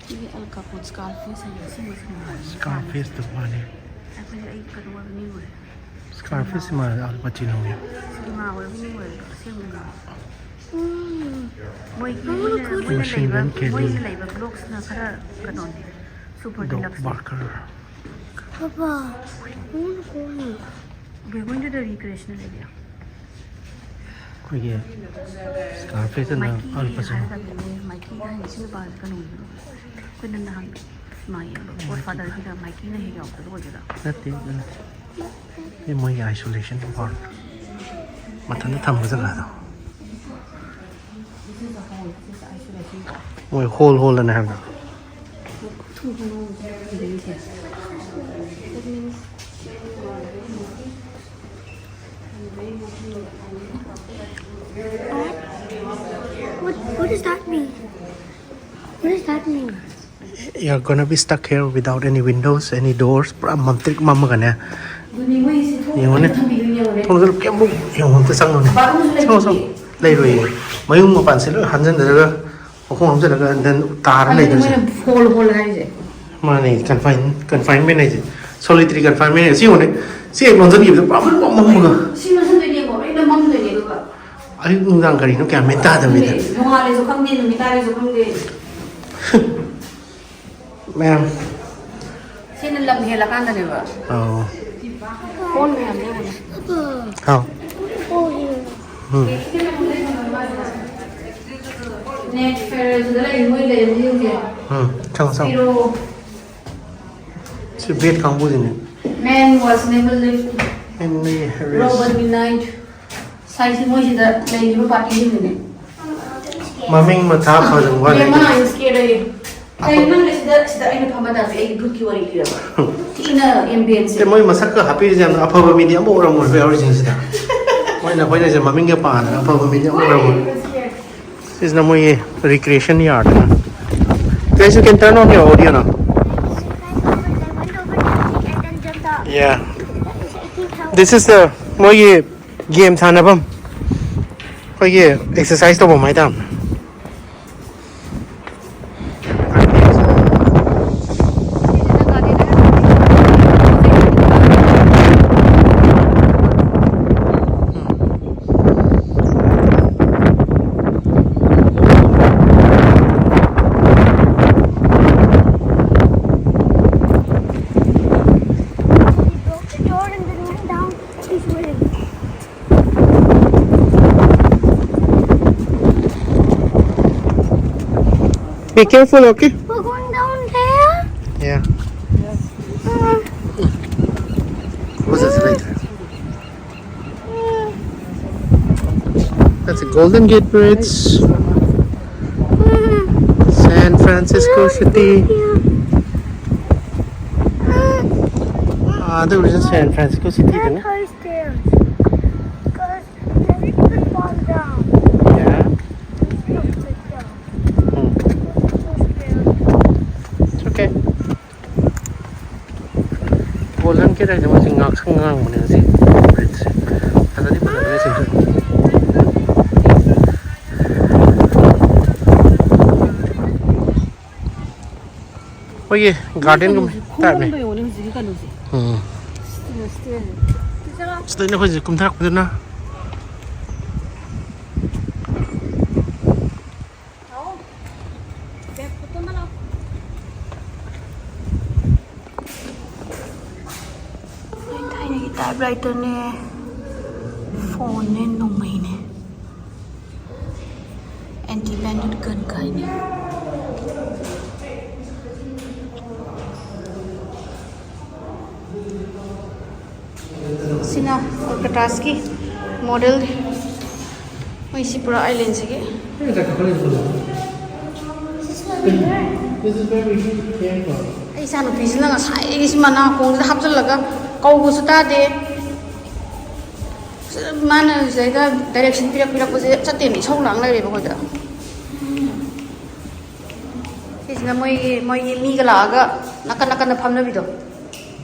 ꯁꯤꯒꯤ ꯑꯜ ꯀꯥꯄꯣꯟ ꯁ꯭ꯀꯥꯔꯐꯦꯁ ꯍꯥꯏꯕ ꯁꯤꯃꯁꯨ ꯅꯨꯡꯉꯥꯏ꯫ ꯁ꯭ꯀꯥꯔꯐꯦꯁ ꯇꯨ ꯃꯥꯜꯂꯦ꯫ ꯑꯩꯈꯣꯏꯁꯦ ꯑꯩ ꯀꯩꯅꯣ ꯑꯣꯏꯕ ꯅꯤꯡꯉꯨꯔꯦ꯫ ꯁ꯭ꯀꯥꯔꯐꯦꯁ ꯁꯤꯃ ꯑꯜ ꯄꯆꯤꯅꯣꯒꯤ꯫ ꯁꯤꯅꯦꯃꯥ ꯑꯣꯏꯕ ꯅꯤꯡꯉꯨꯔꯦ, ꯑꯁꯦꯡꯕ ꯅꯤꯡꯉꯨꯔꯦ꯫ ꯃꯣꯏꯒꯤ ꯃꯣꯏꯅ, ꯃꯣꯏꯅ ꯃꯦꯁꯤꯟ ꯂꯩꯕ, ꯒꯟ ꯀꯦꯂꯤ꯫ ꯃꯣꯏꯅ ꯂꯩꯕ ꯕ꯭ꯂꯣꯛꯁꯤꯅ ꯈꯔ ꯀꯩꯅꯣꯅꯤ, super ꯗꯣꯛ ꯗꯤꯂꯛꯁꯅꯤ꯫ ꯕꯥꯔꯀꯔ꯫ Papa, I wanna go home. We're going to the recreational area. ꯑꯩꯈꯣꯏꯒꯤ ꯁ꯭ꯀꯥꯔꯐꯦꯁ ꯑꯅ ꯃꯥꯏꯀꯤ ꯑꯜ ꯄꯆꯤꯅꯣ꯫ ꯍꯥꯏꯒꯗꯕꯅꯦ, ꯃꯥꯏꯀꯤ ꯍꯥꯏꯔꯤꯁꯤ ꯅꯨꯄꯥꯁꯦ ꯀꯩꯅꯣꯅꯦꯕ꯫ ꯑꯩꯈꯣꯏꯅ ꯅꯍꯥꯟ ꯁꯤꯃꯥ ꯌꯦꯡꯕ ꯒꯣꯗ ꯐꯥꯗꯔꯒꯤꯗ ꯃꯥꯏꯀꯤꯅ ꯍꯦꯛ ꯌꯥꯎꯕꯗꯣ ꯑꯣꯏꯗꯣꯏꯔꯥ? ꯅꯠꯇꯦ, ꯅꯠꯇꯦ꯫ ꯁꯤ ꯃꯣꯏꯒꯤ isolation ward꯫ ꯃꯊꯟꯇ ꯊꯝꯕ ꯖꯒꯥꯗꯣ꯫ ꯃꯣꯏ ꯍꯣꯜ ꯍꯣꯜꯗꯅꯦ ꯍꯥꯏꯕꯗꯣ꯫ What, what does that mean? What does that mean? You're gonna be stuck here without any windows, any doors. ꯄꯨꯔꯥ ꯃꯝꯇ꯭ꯔꯤꯛ ꯃꯝꯃꯒꯅꯦ꯫ ꯌꯦꯡꯉꯨꯅꯦ꯫ ꯊꯣꯡꯁꯨ ꯀꯩꯝꯐꯥꯎ ꯌꯦꯡꯉꯣ, ꯑꯝꯇ ꯆꯪꯉꯨꯅꯦ꯫ ꯆꯪꯉꯣ, ꯆꯪꯉꯣ꯫ ꯂꯩꯔꯣꯏꯌꯦ꯫ ꯃꯌꯨꯡ ꯃꯄꯥꯟꯁꯦ ꯂꯣꯏ ꯍꯟꯖꯤꯟꯗꯔꯒ ꯃꯈꯣꯡ ꯍꯥꯝꯖꯜꯂꯒ then ꯇꯥꯔ ꯑꯗꯨꯅ ꯂꯩꯗꯣꯏꯁꯦ꯫ ꯃꯣꯏꯅ ꯍꯣꯜ ꯍꯣꯜ ꯍꯥꯏꯁꯦ꯫ ꯃꯥꯅꯦ, confine, confinement ꯍꯥꯏꯁꯦ꯫ Solitary confinement ꯁꯤ ꯌꯦꯡꯉꯨꯅꯦ꯫ ꯁꯤ ꯍꯦꯛ ꯂꯣꯟꯁꯤꯟꯈꯤꯕꯗ ꯄꯨꯔꯥ ꯄꯨꯡꯃꯝ ꯃꯝꯃꯒ꯫ ꯁꯤ ꯂꯣꯟꯁꯤꯟꯗꯣꯏꯅꯦꯀꯣ, ꯂꯣꯏꯅ ꯃꯝꯗꯣꯏꯅꯦ ꯑꯗꯨꯒ꯫ ꯑꯌꯨꯛ ꯅꯨꯡꯗꯥꯡ ꯀꯔꯤꯅꯣ ꯒ꯭ꯌꯥꯟ ꯃꯦꯟ ꯇꯥꯗꯕꯤꯗ꯫ ꯅꯣꯡꯉꯥꯜꯂꯦꯁꯨ ꯈꯪꯗꯦ, ꯅꯨꯃꯤꯠ ꯇꯥꯔꯦꯁꯨ ꯈꯪꯗꯦ꯫ ꯃꯌꯥꯝ꯫ ꯁꯤꯅ ꯂꯝ ꯍꯦꯜꯂꯀꯥꯟꯗꯅꯦꯕ꯫ ꯑꯧ꯫ ꯀꯣꯟ ꯃꯌꯥꯝ ꯂꯩꯕꯅꯦ꯫ ꯍꯥꯎ꯫ ꯎꯝ꯫ ꯅꯦꯛꯁ ꯐꯦꯔꯦꯜꯗꯨꯗ ꯂꯩ, ꯃꯣꯏ ꯂꯩꯔꯝꯅꯤ ꯍꯧꯖꯤꯛ꯫ ꯎꯝ, ꯆꯪꯉꯣ, ꯆꯪꯉꯣ꯫ ꯄꯤꯔꯛꯑꯣ꯫ ꯁꯤ ꯕꯦꯠ ꯀꯥꯡꯕꯨꯁꯤꯅꯦ꯫ Man was never lived. Henry Harris. Robert Benoit꯫ ꯁꯥꯏꯁꯤ ꯃꯣꯏꯁꯤꯗ ꯂꯩꯔꯤꯕ ꯄꯥꯔꯇꯤꯁꯤꯡꯗꯨꯅꯦ꯫ ꯃꯃꯤꯡ ꯃꯊꯥ ꯐꯖꯕ ꯋꯥꯠꯂꯦ꯫ ꯕꯦꯝꯃ, I'm scared ꯑꯌꯦ꯫ ꯀꯩꯅꯣ ꯅꯪꯅ ꯁꯤꯗ, ꯁꯤꯗ ꯑꯩꯅ ꯐꯝꯕ ꯇꯥꯕꯁꯦ ꯑꯩꯒꯤ ꯚꯨꯠꯀꯤ ꯋꯥꯔꯤ ꯂꯤꯔꯕ? ꯊꯤꯅ ꯑꯦꯝꯕꯤꯌꯟꯁꯦ꯫ ꯁꯦ, ꯃꯣꯏ ꯃꯁꯛꯀ ꯍꯥꯞꯄꯤꯔꯤꯁꯦ ꯌꯥꯝꯅ ꯑꯐꯕ ꯃꯤꯗꯤ ꯑꯝꯐꯥꯎ ꯑꯣꯏꯔꯝꯃꯣꯏꯕ ꯌꯥꯎꯔꯤꯁꯤꯡꯁꯤꯗ꯫ ꯃꯣꯏꯅ ꯑꯩꯈꯣꯏꯅꯁꯦ ꯃꯃꯤꯡꯒ ꯄꯥꯗꯅ ꯑꯐꯕ ꯃꯤꯗꯤ ꯑꯝꯐꯥꯎ ꯑꯣꯏꯔꯝꯃꯣꯏ꯫ ꯁꯤꯁꯤꯅ ꯃꯣꯏꯒꯤ recreation yard꯫ Guys, you can turn on your audio now. Yeah. This is the ꯃꯣꯏꯒꯤ ꯒꯦꯝ ꯁꯥꯟꯅꯐꯝ, ꯑꯩꯈꯣꯏꯒꯤ ꯑꯦꯛꯁꯔꯁꯥꯏꯁ ꯇꯧꯐꯝ ꯍꯥꯏꯇꯥꯔꯦ꯫ He broke the door and then went down this way. Be careful, okay? We're going down there? Yeah. Uh, What's this later? That's a Golden Gate Bridge. San Francisco City. Ah, there was a San Francisco City, didn't it? High stairs. Because everything falls down. Yeah. It's not like that. Hmm. It's okay. Golden Gate ꯍꯥꯏꯁꯦ ꯃꯣꯏꯁꯦ ꯉꯥꯛꯁꯪ ꯉꯥꯡꯕꯅꯦ ꯉꯁꯤ ꯕ꯭ꯔꯤꯖꯁꯦ꯫ ꯐꯖꯗꯤ ꯐꯖꯕꯅꯦ ꯁꯤꯡꯁꯨ꯫ ꯑꯩꯈꯣꯏꯒꯤ ꯒꯥꯔꯗꯦꯟꯒꯨꯝꯕ ꯇꯥꯏꯞꯅꯦ꯫ ꯈꯣꯡꯕꯝꯗꯣ ꯌꯦꯡꯉꯨꯅꯦ ꯍꯧꯖꯤꯛꯀꯤ ꯀꯩꯅꯣꯁꯦ꯫ ꯁꯤꯗꯩꯅ ꯑꯩꯈꯣꯏꯁꯦ ꯀꯨꯝꯊꯔꯛꯄꯗꯨꯅ꯫ ꯊꯥꯏꯅꯒꯤ typewriterꯅꯦ, phoneꯅꯦ, ꯅꯣꯡꯃꯩꯅꯦ꯫ Anti-bandit gun ꯀꯥꯏꯅ꯫ ꯁꯤꯅ Alcatrazꯀꯤ model꯫ ꯃꯣꯏꯁꯤ ꯄꯨꯔꯥ islandꯁꯤꯒꯤ꯫ This is where we came from. ꯑꯩ ꯏꯆꯥꯅꯨꯄꯤꯁꯤꯅ ꯉꯁꯥꯏꯗꯒꯤ ꯁꯤ ꯃꯅꯥꯀꯣꯡꯁꯤꯗ ꯍꯥꯞꯆꯤꯜꯂꯒ ꯀꯧꯕꯁꯨ ꯇꯥꯗꯦ꯫ ꯃꯥꯅ ꯁꯤꯗꯩꯗ direction ꯄꯤꯔꯛ ꯄꯤꯔꯛꯄꯁꯦ ꯆꯠꯇꯦꯅ ꯏꯁꯧ ꯂꯥꯡ ꯂꯩꯔꯦꯕ ꯑꯩꯈꯣꯏꯗ꯫ ꯁꯤꯁꯤꯅ ꯃꯣꯏꯒꯤ, ꯃꯣꯏꯒꯤ ꯃꯤꯒ ꯂꯥꯛꯑꯒ ꯅꯥꯀꯟ ꯅꯥꯀꯟꯗ ꯐꯝꯅꯕꯤꯗꯣ꯫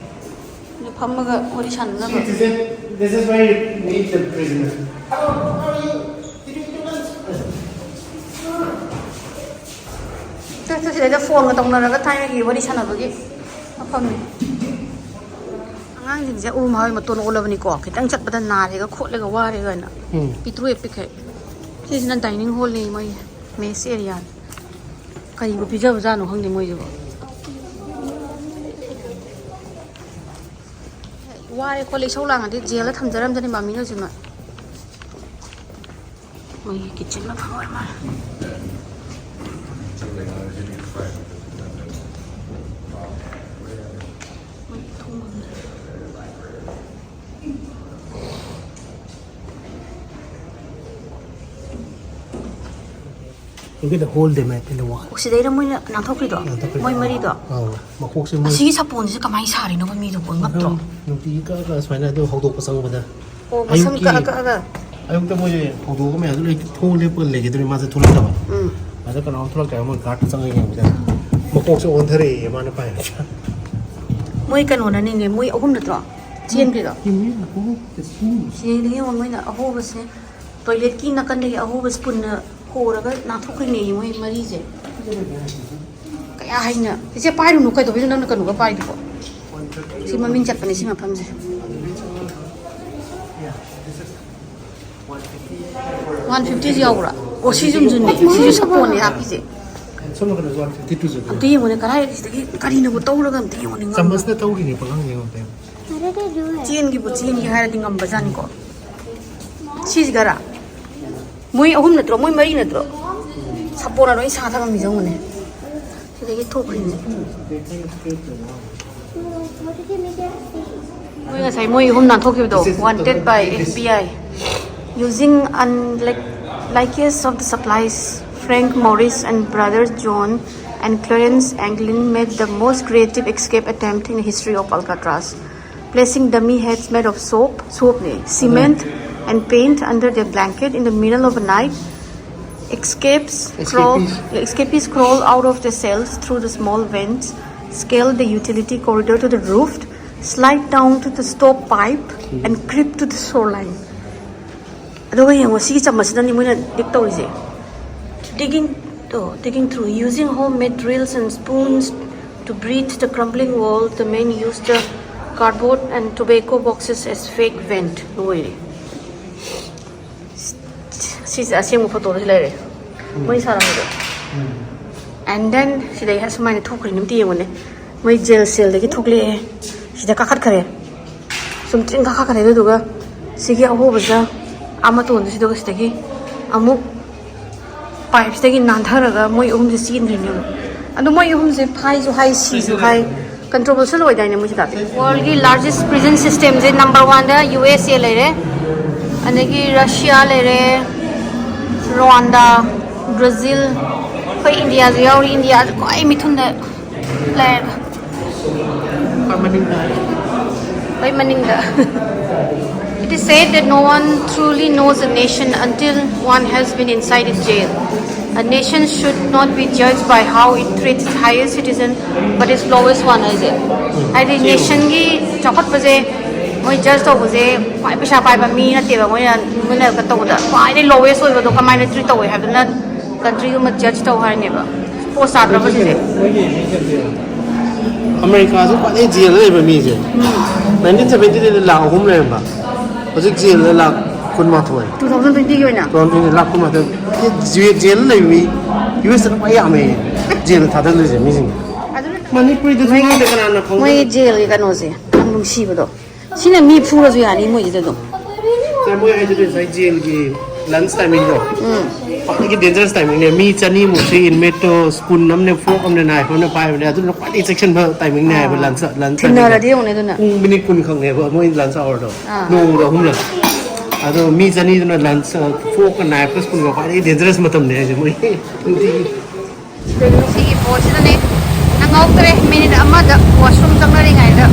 ꯑꯗꯨ ꯐꯝꯃꯒ ꯋꯥꯔꯤ ꯁꯥꯟꯅꯅꯕ꯫ See, this is, this is where you meet the prisoner. ꯁꯤꯗꯩꯗ phoneꯒ ꯇꯧꯅꯔꯒ ꯊꯥꯏꯅꯒꯤ ꯋꯥꯔꯤ ꯁꯥꯟꯅꯕꯒꯤ ꯃꯐꯝꯅꯤ꯫ ꯑꯉꯥꯡꯁꯤꯡꯁꯦ ꯎꯔꯨꯝ ꯍꯥꯏꯕ ꯃꯇꯣꯟ ꯑꯣꯜꯂꯕꯅꯤꯀꯣ, ꯈꯤꯇꯪ ꯆꯠꯄꯗ ꯅꯥꯔꯦꯒ ꯈꯣꯠꯂꯦꯒ ꯋꯥꯔꯦꯒ ꯍꯥꯏꯅ꯫ ꯎꯝ꯫ ꯄꯤꯛꯇ꯭ꯔꯨ ꯍꯦꯛ ꯄꯤꯛꯈꯩ꯫ ꯁꯤꯁꯤꯅ dining hallꯅꯤ, ꯃꯣꯏ mess areaꯅꯤ꯫ ꯀꯔꯤꯕꯨ ꯄꯤꯖꯕꯖꯥꯠꯅꯣ ꯈꯪꯗꯦ ꯃꯣꯏꯁꯤꯕꯣ꯫ ꯋꯥꯔꯦ ꯈꯣꯠꯂꯦ ꯏꯁꯧ ꯂꯥꯡꯉꯗꯤ jailꯗ ꯊꯝꯖꯔꯝꯖꯅꯤ ꯃꯥꯃꯤꯅꯁꯨ ꯅꯣꯏ꯫ ꯃꯣꯏꯒꯤ kitchen ꯃꯐꯝ ꯑꯣꯏꯔ ꯃꯥꯜꯂꯦ꯫ ꯃꯣꯏꯒꯤ ꯊꯣꯡꯐꯝꯗ꯫ You get a whole day map in the wall. ꯑꯣ, ꯁꯤꯗꯩꯗ ꯃꯣꯏꯅ ꯅꯥꯟꯊꯣꯛꯈ꯭ꯔꯤꯗꯣ? ꯅꯥꯟꯊꯣꯛꯈ꯭ꯔꯤꯗꯣ꯫ ꯃꯣꯏ ꯃꯔꯤꯗꯣ? ꯑꯧ, ꯃꯀꯣꯛꯁꯦ ꯃꯣꯏ ꯑꯁꯤꯒꯤ ꯁꯥꯄꯣꯟꯁꯤꯁꯨ ꯀꯃꯥꯏꯅ ꯁꯥꯔꯤꯅꯣꯕ ꯃꯤꯗꯨꯕꯨ? ꯉꯛꯇ꯭ꯔꯣ? ꯑꯗꯨꯝ ꯅꯨꯡꯇꯤꯒꯤ ꯀꯛꯑ ꯀꯛꯑ ꯁꯨꯃꯥꯏꯅ ꯑꯗꯨꯝ ꯍꯧꯗꯣꯛꯄ ꯆꯪꯕꯗ꯫ ꯑꯣ, ꯃꯁꯝ ꯑꯌꯨꯛꯀꯤ ꯀꯛꯑ ꯀꯛꯑꯒ? ꯑꯌꯨꯛꯇ ꯃꯣꯏꯁꯦ ꯍꯧꯗꯣꯛꯑꯒ ꯃꯌꯥꯝꯗꯣ ꯂꯣꯏ ꯊꯣꯡ ꯂꯦꯞꯄꯒ ꯂꯩꯒꯗꯧꯅꯤ, ꯃꯥꯁꯦ ꯊꯣꯛꯂꯛꯇꯕ꯫ ꯎꯝ꯫ ꯑꯗ ꯀꯅꯥꯅꯣꯝ ꯊꯣꯛꯂꯛꯇ꯭ꯔꯦ, ꯃꯣꯏ guardꯇ ꯆꯪꯉꯒ ꯌꯦꯡꯕꯗ ꯃꯀꯣꯛꯁꯦ ꯑꯣꯟꯊꯔꯛꯑꯦꯌꯦ ꯃꯥꯅ ꯄꯥꯏꯕꯗ꯫ ꯃꯣꯏ ꯀꯩꯅꯣꯅꯅꯤꯅꯦ, ꯃꯣꯏ ꯑꯍꯨꯝ ꯅꯠꯇ꯭ꯔꯣ ꯆꯦꯟꯈ꯭ꯔꯤꯗꯣ? ꯌꯦꯡꯉꯨꯅꯦ, ꯃꯀꯣꯛ spoon꯫ ꯁꯤꯗꯩꯗ ꯌꯦꯡꯉꯣ, ꯃꯣꯏꯅ ꯑꯍꯣꯕꯁꯦ꯫ Toiletꯀꯤ ꯅꯥꯀꯟꯗꯒꯤ ꯑꯍꯣꯕ spoonꯅ ꯍꯣꯔꯒ ꯅꯥꯟꯊꯣꯛꯈ꯭ꯔꯤꯅꯦꯌꯦ ꯃꯣꯏ ꯃꯔꯤꯁꯦ꯫ ꯀꯌꯥ ꯍꯩꯅ꯫ ꯏꯆꯦ, ꯄꯥꯏꯔꯨꯅꯨ, ꯀꯩꯗꯧꯕꯩꯅꯣ ꯅꯪꯅ ꯀꯩꯅꯣꯒ ꯄꯥꯏꯗꯨꯕꯣ? ꯁꯤ ꯃꯃꯤꯡ ꯆꯠꯄꯅꯦ ꯁꯤ ꯃꯐꯝꯁꯦ꯫ ꯋꯥꯟ ꯐꯤꯐꯇꯤꯁꯤ ꯌꯥꯎꯕ꯭ꯔꯥ? ꯑꯣ, ꯁꯤ ꯌꯨꯝꯁꯨꯅꯦ, ꯁꯤꯁꯨ ꯁꯥꯄꯣꯟꯅꯦ ꯍꯥꯞꯄꯤꯁꯦ꯫ ꯁꯣꯝ ꯅꯥꯀꯟꯗꯁꯨ ꯋꯥꯟ ꯐꯤꯐꯇꯤ ꯇꯨꯁꯨ ꯂꯩ꯫ ꯑꯝꯇ ꯌꯦꯡꯉꯨꯅꯦ, ꯀꯗꯥꯏꯗꯒꯤ ꯀꯔꯤꯅꯕꯨ ꯇꯧꯔꯒ ꯑꯝꯇ ꯌꯦꯡꯉꯨꯅꯦ, ꯉꯝꯕ꯭ꯔꯥ? ꯆꯥꯃꯁꯅ ꯇꯧꯔꯤꯅꯦ ꯄꯥꯈꯪꯁꯦ ꯑꯝꯇ ꯌꯦꯡꯉꯣ꯫ ꯆꯦꯟꯒꯤꯕꯨ ꯆꯦꯟꯒꯦ ꯍꯥꯏꯔꯗꯤ ꯉꯝꯕꯖꯥꯠꯅꯤꯀꯣ꯫ ꯁꯤꯁꯤꯒꯔꯥ? ꯃꯣꯏ ꯑꯍꯨꯝ ꯅꯠꯇ꯭ꯔꯣ? ꯃꯣꯏ ꯃꯔꯤ ꯅꯠꯇ꯭ꯔꯣ? ꯁꯥꯄꯣꯟ ꯂꯣꯏ ꯁꯥ ꯊꯝꯃꯝꯃꯤꯁꯦ ꯌꯦꯡꯉꯨꯅꯦ꯫ ꯁꯤꯗꯒꯤ ꯊꯣꯛꯈ꯭ꯔꯤꯅꯦ꯫ ꯃꯣꯏ ꯉꯁꯥꯏ ꯃꯣꯏ ꯑꯍꯨꯝ ꯅꯥꯟꯊꯣꯛꯈꯤꯕꯗꯣ, wanted by F B I using unlike of the supplies. Frank Morris and brothers John and Clarence Anglin made the most creative escape attempt in the history of Alcatraz, placing dummy heads made of soap, soap ne, cement, and paint under their blanket in the middle of the night. Escapes crawl, Escapees. Escapees crawl out of the cells through the small vents, scale the utility corridor to the roof, slide down to the stove pipe, and creep to the shoreline. ꯑꯗꯨꯒ ꯌꯦꯡꯉꯣ, ꯁꯤꯒꯤ ꯆꯥꯃꯁꯁꯤꯗꯅꯤ ꯃꯣꯏꯅ DIG ꯇꯧꯔꯤꯁꯦ꯫ Digging, oh, digging through. Using homemade drills and spoons to breach the crumbling wall, the men used the cardboard and tobacco boxes as fake vent. ꯂꯣꯏꯔꯦ꯫ ꯁꯤꯁꯦ ꯑꯁꯦꯡꯕ ꯐꯣꯇꯣꯗꯁꯨ ꯂꯩꯔꯦ, ꯃꯣꯏ ꯁꯥꯔꯝꯕꯗꯣ꯫ And then ꯁꯤꯗꯩ ꯁꯨꯃꯥꯏꯅ ꯊꯣꯛꯈ꯭ꯔꯤꯅꯤ, ꯑꯝꯇ ꯌꯦꯡꯉꯨꯅꯦ꯫ ꯃꯣꯏ ꯖꯦꯜ ꯁꯦꯜꯗꯒꯤ ꯊꯣꯛꯂꯛꯑꯦ, ꯁꯤꯗ ꯀꯥꯈꯠꯈ꯭ꯔꯦ, ꯁꯨꯝ ꯇ꯭ꯔꯤꯡ ꯀꯥꯈꯠꯈ꯭ꯔꯦ꯫ ꯑꯗꯨꯗꯨꯒ ꯁꯤꯒꯤ ꯑꯍꯣꯕꯁꯤꯗ ꯑꯥ ꯃꯇꯣꯟꯗ ꯁꯤꯗ, ꯁꯤꯗꯒꯤ ꯑꯃꯨꯛ ꯄꯥꯏꯞꯁꯤꯗꯒꯤ ꯅꯥꯟꯊꯔꯒ ꯃꯣꯏ ꯑꯍꯨꯝꯁꯦ ꯆꯦꯟꯈ꯭ꯔꯤꯅꯦꯕ꯫ ꯑꯗꯣ ꯃꯣꯏ ꯑꯍꯨꯝꯁꯦ ꯐꯥꯏꯁꯨ ꯍꯥꯏ, ꯁꯤꯁꯨ ꯍꯥꯏ, ꯀꯟꯇ꯭ꯔꯣꯚꯔꯁꯤꯌꯦꯜ ꯑꯣꯏꯗꯥꯏꯅꯦ ꯃꯣꯏꯁꯦ ꯇꯥꯇꯤ? World ꯀꯤ largest prison system say number one the U S A ꯂꯩꯔꯦ, ꯑꯗꯒꯤ Russia ꯂꯩꯔꯦ, Rwanda, Brazil, ꯑꯩꯈꯣꯏ ꯏꯟꯗꯤꯌꯥꯁꯨ ꯌꯥꯎꯔꯤ꯫ ꯏꯟꯗꯤꯌꯥꯁꯦ ꯈ꯭ꯋꯥꯏ ꯃꯤꯊꯨꯟꯗ ꯂꯩꯔꯦ꯫ ꯈ꯭ꯋꯥꯏ ꯃꯅꯤꯡꯗ ꯍꯥꯏ꯫ ꯈ꯭ꯋꯥꯏ ꯃꯅꯤꯡꯗ꯫ It is said that no one truly knows a nation until one has been inside its jail. A nation should not be judged by how it treats its highest citizen, but its lowest one ꯍꯥꯏꯁꯦ꯫ ꯍꯥꯏꯗꯤ ꯅꯦꯁꯟꯒꯤ ꯆꯥꯎꯈꯠꯄꯁꯦ ꯃꯣꯏ just ꯇꯧꯕꯁꯦ ꯈ꯭ꯋꯥꯏ ꯄꯩꯁꯥ ꯄꯥꯏꯕ ꯃꯤ ꯅꯠꯇꯦꯕ꯫ ꯃꯣꯏꯅ, ꯃꯣꯏꯅ ꯀꯩꯅꯣ ꯇꯧꯕꯗ ꯈ꯭ꯋꯥꯏꯗꯒꯤ ꯂꯣꯋꯦꯁ ꯑꯣꯏꯕꯗꯣ ꯀꯃꯥꯏꯅ ꯇ꯭ꯔꯤꯠ ꯇꯧꯋꯦ ꯍꯥꯏꯕꯗꯨꯅ ꯀꯟꯇ꯭ꯔꯤꯒꯨꯝꯕ ꯖꯁ ꯇꯧ ꯍꯥꯏꯅꯦꯕ꯫ ꯄꯣꯁ ꯇꯥꯗ꯭ꯔꯕ ꯁꯤꯁꯦ? ꯑꯃꯦꯔꯤꯀꯥꯁꯦ ꯈ꯭ꯋꯥꯏꯗꯒꯤ ꯖꯦꯜꯗ ꯂꯩꯕ ꯃꯤꯁꯦ ꯅꯥꯏꯟꯇꯤꯟ ꯁꯚꯦꯟꯇꯤ ꯊ꯭ꯔꯤꯗ ꯂꯥꯛ ꯑꯍꯨꯝ ꯂꯩꯔꯝꯕ, ꯍꯧꯖꯤꯛ ꯖꯦꯜꯗ ꯂꯥꯛ ꯀꯨꯟꯃꯥꯊꯣꯏ꯫ ꯇꯨ ꯊꯥꯎꯖꯟ ꯇ꯭ꯋꯦꯟꯇꯤꯒꯤ ꯑꯣꯏꯅ꯫ ꯇꯨ ꯊꯥꯎꯖꯟ ꯇ꯭ꯋꯦꯟꯇꯤ ꯂꯥꯛ ꯀꯨꯟꯃꯥꯊꯣꯏ꯫ ꯖꯦ-, ꯖꯦꯜꯗ ꯂꯩꯕ ꯃꯤ ꯌꯨ ꯑꯦꯁꯇ ꯈ꯭ꯋꯥꯏ ꯌꯥꯝꯃꯦ꯫ ꯖꯦꯜꯗ ꯊꯥꯗꯗꯣꯏꯁꯦ ꯃꯤꯁꯤꯡ꯫ ꯃꯅꯤꯄꯨꯔꯤꯗꯁꯨ ꯉꯥꯡꯗꯦ ꯀꯅꯥꯅ ꯈꯪꯕ? ꯃꯣꯏꯒꯤ ꯖꯦꯜꯒꯤ ꯀꯩꯅꯣꯁꯦ ꯌꯥꯝ ꯅꯨꯡꯁꯤꯕꯗꯣ꯫ ꯁꯤꯅ ꯃꯤ ꯐꯨꯔꯁꯨ ꯌꯥꯅꯤ ꯃꯣꯏꯁꯤꯗ ꯑꯗꯨꯝ꯫ ꯁꯥꯔ, ꯃꯣꯏ ꯍꯥꯏꯗꯨꯗꯤ ꯉꯁꯥꯏ ꯖꯦꯜꯒꯤ ꯂꯟꯁ ꯇꯥꯏꯃꯤꯡꯗꯣ ꯎꯝ꯫ ꯈ꯭ꯋꯥꯏꯗꯒꯤ ꯗꯦꯟꯖꯔꯁ ꯇꯥꯏꯃꯤꯡꯅꯦ꯫ ꯃꯤ ꯆꯅꯤꯃꯨꯛꯁꯦ ꯏꯟꯃꯦꯠꯇꯣ ꯁ꯭ꯄꯨꯟ ꯑꯃꯅꯦ, ꯐꯣꯔꯛ ꯑꯃꯅꯦ, ꯅꯥꯏꯐ ꯑꯃꯅꯦ ꯄꯥꯏꯕꯅꯦ꯫ ꯑꯗꯨꯅ ꯈ꯭ꯋꯥꯏꯗꯒꯤ ꯆꯦꯛꯁꯤꯟꯕ ꯇꯥꯏꯃꯤꯡꯅꯦ ꯍꯥꯏꯕ ꯂꯟꯁ, ꯂꯟꯁ ꯇꯥꯏꯃꯤꯡꯗꯣ꯫ ꯊꯤꯟꯅꯔꯗꯤ ꯌꯦꯡꯉꯨꯅꯦ ꯑꯗꯨꯅ꯫ ꯄꯨꯡ ꯃꯤꯅꯤꯠ ꯀꯨꯟ ꯈꯛꯅꯦꯕ ꯃꯣꯏ ꯂꯟꯁ ꯑꯋꯥꯔꯗꯣ꯫ ꯑꯥ꯫ ꯅꯣꯡꯃꯗ ꯑꯍꯨꯝꯂꯛ꯫ ꯑꯗꯣ ꯃꯤ ꯆꯅꯤꯗꯨꯅ ꯂꯟꯁ, ꯐꯣꯔꯛꯀ ꯅꯥꯏꯐꯀ ꯁ꯭ꯄꯨꯟꯒ ꯈ꯭ꯋꯥꯏꯗꯒꯤ ꯗꯦꯟꯖꯔꯁ ꯃꯇꯝꯅꯦ ꯍꯥꯏꯁꯦ ꯃꯣꯏ ꯅꯨꯡꯇꯤꯒꯤ꯫ ꯁꯤꯒꯤ ꯄꯣꯠꯁꯤꯗꯅꯦ ꯅꯪꯍꯧꯗ꯭ꯔꯦ꯫ ꯃꯤꯅꯤꯠ ꯑꯃꯗ ꯋꯥꯁꯔꯨꯝ ꯆꯪꯅꯔꯤꯉꯩꯗ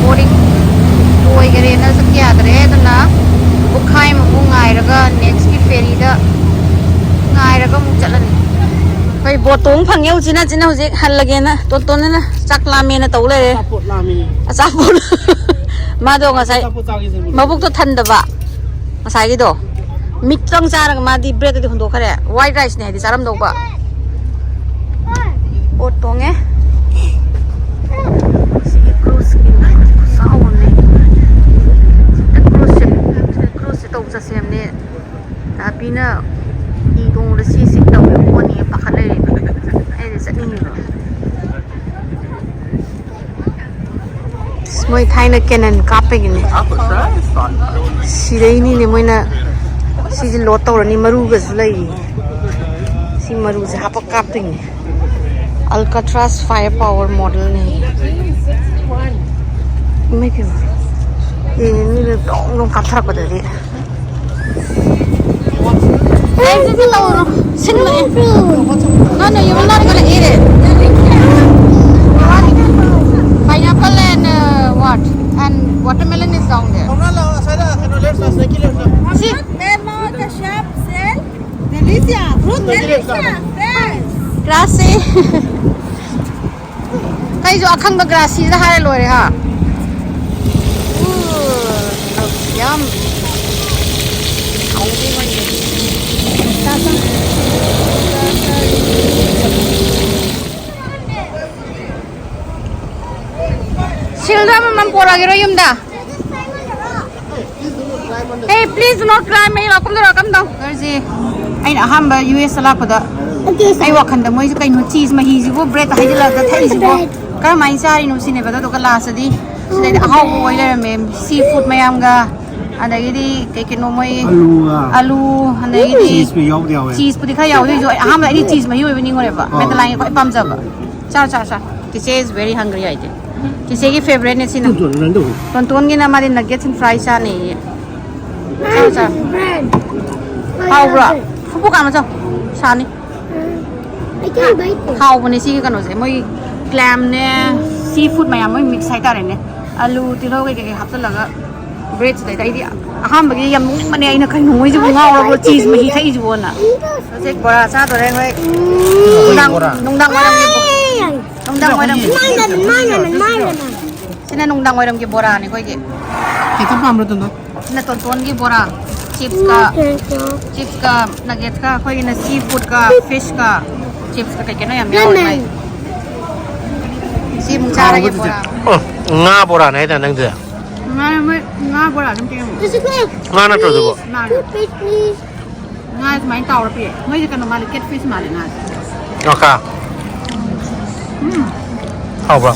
ꯕꯣꯔꯤꯡ ꯑꯣꯏꯈꯔꯦꯅ ꯆꯠ ꯌꯥꯗ꯭ꯔꯦ꯫ ꯑꯗꯨꯅ ꯄꯨꯡꯈꯥꯏꯃꯨꯛ ꯉꯥꯏꯔꯒ ꯅꯦꯛꯁꯀꯤ ꯐꯦꯔꯤꯗ ꯉꯥꯏꯔꯒ ꯑꯃꯨꯛ ꯆꯠꯂꯅꯤ꯫ ꯑꯩꯈꯣꯏ ꯕꯣꯠ ꯇꯣꯡ ꯐꯪꯉꯦ ꯎꯆꯤꯟ ꯅꯥꯆꯤꯟꯅ ꯍꯧꯖꯤꯛ ꯍꯜꯂꯒꯦꯅ꯫ ꯇꯣꯟꯇꯣꯟꯅ ꯆꯥꯛ ꯂꯥꯝꯃꯦꯅ ꯇꯧ ꯂꯩꯔꯦ꯫ ꯑꯆꯥꯄꯣꯠ ꯂꯥꯝꯃꯤ꯫ ꯑꯆꯥꯄꯣꯠ꯫ ꯃꯥꯗꯣ ꯉꯁꯥꯏ ꯑꯆꯥꯄꯣꯠ ꯆꯥꯒꯦꯁꯦ꯫ ꯃꯕꯨꯛꯇꯣ ꯊꯟꯗꯕ ꯉꯁꯥꯏꯒꯤꯗꯣ꯫ ꯃꯤꯛꯇꯪ ꯆꯥꯔꯒ ꯃꯥꯗꯤ ꯕ꯭ꯔꯦꯗꯇꯗꯤ ꯍꯨꯟꯗꯣꯛꯈ꯭ꯔꯦ꯫ ꯋꯥꯏꯠ ꯔꯥꯏꯁꯅꯦ ꯍꯥꯏꯗꯤ ꯆꯥꯔꯝꯗꯧꯕ꯫ ꯕꯣꯠ ꯇꯣꯡꯉꯦ꯫ ꯁꯤꯒꯤ ꯀ꯭ꯔꯨꯖꯀꯤ ꯈꯨꯆꯥꯎ ꯑꯃꯅꯦ꯫ ꯀ꯭ꯔꯨꯖꯁꯦ, ꯀ꯭ꯔꯨꯖꯁꯦ ꯇꯧꯕ ꯆꯠꯁꯦ ꯍꯥꯏꯕꯅꯦ꯫ ꯇꯥꯄꯤꯅ ꯍꯤ ꯇꯣꯡꯕꯗ ꯁꯤ ꯁꯤ ꯇꯧꯋꯦ ꯈꯣꯠꯅꯤ ꯄꯥꯈꯠ ꯂꯩꯔꯦ꯫ ꯑꯩꯗꯤ ꯆꯠꯅꯤꯡꯉꯤꯕ꯫ ꯃꯣꯏ ꯊꯥꯏꯅ ꯀꯦꯅꯟ ꯀꯥꯞꯄꯒꯤꯅꯦ꯫ ꯁꯤꯗꯩꯅꯤꯅꯦ ꯃꯣꯏꯅ ꯁꯤꯁꯦ ꯂꯣꯗ ꯇꯧꯔꯅꯤ꯫ ꯃꯔꯨꯒꯁꯨ ꯂꯩꯔꯤ꯫ ꯁꯤ ꯃꯔꯨꯁꯦ ꯍꯥꯞꯄ ꯀꯥꯞꯇꯣꯏꯅꯦ꯫ Alcatraz fire power modelꯅꯦ꯫ ꯏꯃꯥꯏ ꯄꯦꯝꯃ꯫ ꯑꯦ, ꯃꯤꯅ ꯗꯣꯡ ꯗꯣꯡ ꯀꯥꯞꯊꯔꯛꯄꯗꯗꯤ꯫ ꯑꯩ ꯁꯤꯁꯦ ꯇꯧꯔꯣ꯫ ꯁꯤꯟꯕꯅꯦ꯫ No, no, you will not gonna eat it. Pineapple and, uh, what? And watermelon is down there. See? Melon, the sharp shell. Delicious. Fruit delicious. Fresh. Grassy. ꯀꯩꯁꯨ ꯑꯈꯪꯕ ꯒ꯭ꯔꯥꯁꯤꯗ ꯍꯥꯏꯔ ꯂꯣꯏꯔꯦ ꯍꯥ꯫ ꯎ, ꯌꯥꯝ ꯍꯥꯎꯅꯤ ꯃꯣꯏꯒꯤ꯫ ꯁꯤꯜꯗ ꯑꯃꯃꯝ ꯄꯣꯔꯛꯑꯒꯦꯔꯣ ꯌꯨꯝꯗ? Hey, please do not cry, ꯃꯩ ꯂꯥꯛꯀꯨꯝꯗꯔꯣ ꯀꯝꯗꯧ? ꯁꯤ ꯑꯩꯅ ꯑꯍꯥꯟꯕ ꯌꯨ ꯑꯦꯁꯇ ꯂꯥꯛꯄꯗ ꯑꯩ ꯋꯥꯈꯟꯗ ꯃꯣꯏꯁꯨ ꯀꯩꯅꯣ ꯆꯤꯁ ꯃꯍꯤꯁꯤꯕꯨ ꯕ꯭ꯔꯦꯗ ꯍꯩꯖꯤꯜꯂꯒ ꯊꯛꯏꯁꯤꯕꯨ ꯀꯔꯝꯍꯥꯏꯅ ꯆꯥꯔꯤꯅꯣ ꯁꯤꯅꯦꯕ꯫ ꯑꯗꯨꯗꯨꯒ ꯂꯥꯁꯇꯗꯤ ꯁꯤꯗꯩꯗꯤ ꯑꯍꯥꯎꯕ ꯑꯣꯏ ꯂꯩꯔꯝꯃꯦ꯫ ꯁꯤ ꯐꯨꯗ ꯃꯌꯥꯝꯒ ꯑꯗꯒꯤꯗꯤ ꯀꯩ ꯀꯩꯅꯣ ꯃꯣꯏ ꯑꯂꯨꯒ ꯑꯂꯨ ꯑꯗꯒꯤꯗꯤ ꯆꯤꯁꯄꯨꯗꯤ ꯌꯥꯎꯕꯨꯗꯤ ꯌꯥꯎꯋꯦ꯫ ꯆꯤꯁꯄꯨꯗꯤ ꯈꯔ ꯌꯥꯎꯋꯦ꯫ ꯑꯗꯨꯏꯁꯨ ꯑꯩ ꯑꯍꯥꯟꯕꯗ ꯑꯩꯗꯤ ꯆꯤꯁ ꯃꯍꯤ ꯑꯣꯏꯕ ꯅꯤꯡꯉꯨꯔꯦꯕ꯫ ꯑꯥ꯫ ꯃꯦꯗꯂꯥꯏꯟꯒꯤ ꯈ꯭ꯋꯥꯏ ꯄꯥꯝꯖꯕ꯫ ꯆꯥꯔꯣ, ꯆꯥꯔꯣ, ꯆꯥꯔꯣ꯫ ꯆꯤꯆꯦ is very hungry ꯍꯥꯏꯗꯤ꯫ ꯆꯤꯆꯦꯒꯤ ꯐꯦꯕꯔꯦꯠꯅꯦ ꯁꯤꯅ꯫ ꯇꯨ, ꯇꯨ, ꯅꯪ ꯇꯧ꯫ ꯇꯣꯟꯇꯣꯟꯒꯤꯅ ꯃꯥꯗꯤ nuggets and fries ꯆꯥꯅꯤꯌꯦ꯫ ꯆꯥꯔꯣ, ꯆꯥꯔꯣ꯫ ꯍꯥꯎꯕ꯭ꯔꯣ? ꯐꯨꯐꯨ ꯀꯥꯝꯃ ꯆꯥꯎ꯫ ꯁꯥꯅꯤ꯫ ꯍꯥꯎꯕꯅꯦ ꯁꯤꯒꯤ ꯀꯩꯅꯣꯁꯦ꯫ ꯃꯣꯏ ꯀ꯭ꯂꯦꯝꯅꯦ, ꯁꯤ ꯐꯨꯗ ꯃꯌꯥꯝ ꯂꯣꯏ ꯃꯤꯛꯁ ꯍꯥꯏꯇꯥꯔꯦꯅꯦ꯫ ꯑꯂꯨ, ꯇꯤꯜꯍꯧ ꯀꯩꯀꯩ ꯀꯩ ꯍꯥꯞꯆꯤꯜꯂꯒ ꯕ꯭ꯔꯦꯗꯁꯤꯗꯩꯗ ꯑꯩꯗꯤ ꯑꯍꯥꯟꯕꯒꯤ ꯌꯥꯝ ꯅꯣꯛꯅꯤꯡꯕꯅꯦ꯫ ꯑꯩꯅ ꯀꯩꯅꯣ ꯃꯣꯏꯁꯤꯕꯨ ꯉꯥꯎꯔꯕ꯭ꯔꯣ ꯆꯤꯁ ꯃꯍꯤ ꯊꯛꯏꯁꯤꯕꯣꯅ꯫ ꯍꯧꯖꯤꯛ ꯕꯣꯔꯥ ꯆꯥꯗꯣꯔꯦ ꯑꯩꯈꯣꯏ꯫ ꯅꯨꯡꯗꯥꯡ, ꯕꯣꯔꯥ꯫ ꯅꯨꯡꯗꯥꯡ ꯋꯥꯏꯔꯝꯒꯤ ꯕꯣ-, ꯅꯨꯡꯗꯥꯡ ꯋꯥꯏꯔꯝꯒꯤ꯫ ꯁꯤꯅ ꯅꯨꯡꯗꯥꯡ ꯋꯥꯏꯔꯝꯒꯤ ꯕꯣꯔꯥꯅꯦ ꯑꯩꯈꯣꯏꯒꯤ꯫ ꯈꯤꯇꯪ ꯄꯥꯝꯕ꯭ꯔꯣ, ꯇꯣꯟꯗꯣꯟ? ꯁꯤꯅ ꯇꯣꯟꯇꯣꯟꯒꯤ ꯕꯣꯔꯥ꯫ ꯆꯤꯞꯁꯀ, ꯆꯤꯞꯁꯀ, ꯅꯒꯦꯠꯁꯀ, ꯑꯩꯈꯣꯏꯒꯤꯅ ꯁꯤ ꯐꯨꯗꯀ, ꯐꯤꯁꯀ, ꯆꯤꯞꯁꯀ ꯀꯩ ꯀꯩꯅꯣ ꯌꯥꯝ ꯌꯥꯎꯔꯦ ꯃꯥꯏ꯫ ꯁꯤ ꯑꯃꯨꯛ ꯆꯥꯔꯒꯦ ꯍꯥꯎꯕꯗꯨꯗꯤ꯫ ꯕꯣꯔꯥ꯫ ꯑꯣ, ꯉꯥ ꯕꯣꯔꯥꯅꯦ ꯍꯥꯏꯗꯥꯏ ꯅꯪꯗꯤ? ꯉꯥ, ꯃꯣꯏ ꯉꯥ ꯕꯣꯔꯥ ꯑꯗꯨꯝ ꯄꯤꯔꯝꯃꯦ꯫ ꯉꯥ ꯅꯠꯇ꯭ꯔꯣ ꯑꯗꯨꯕꯣ? ꯃꯥꯅꯦ꯫ ꯉꯥ ꯁꯨꯃꯥꯏꯅ ꯇꯥꯎꯔ ꯄꯤꯔꯛꯑꯦ꯫ ꯃꯣꯏꯁꯦ ꯀꯩꯅꯣ ꯃꯥꯜꯂꯦ, ꯀꯦꯠ ꯐꯤꯁ ꯃꯥꯜꯂꯦ ꯉꯥꯁꯦ꯫ ꯑꯣꯀꯥ꯫ ꯎꯝ꯫ ꯍꯥꯎꯕ꯭ꯔꯣ?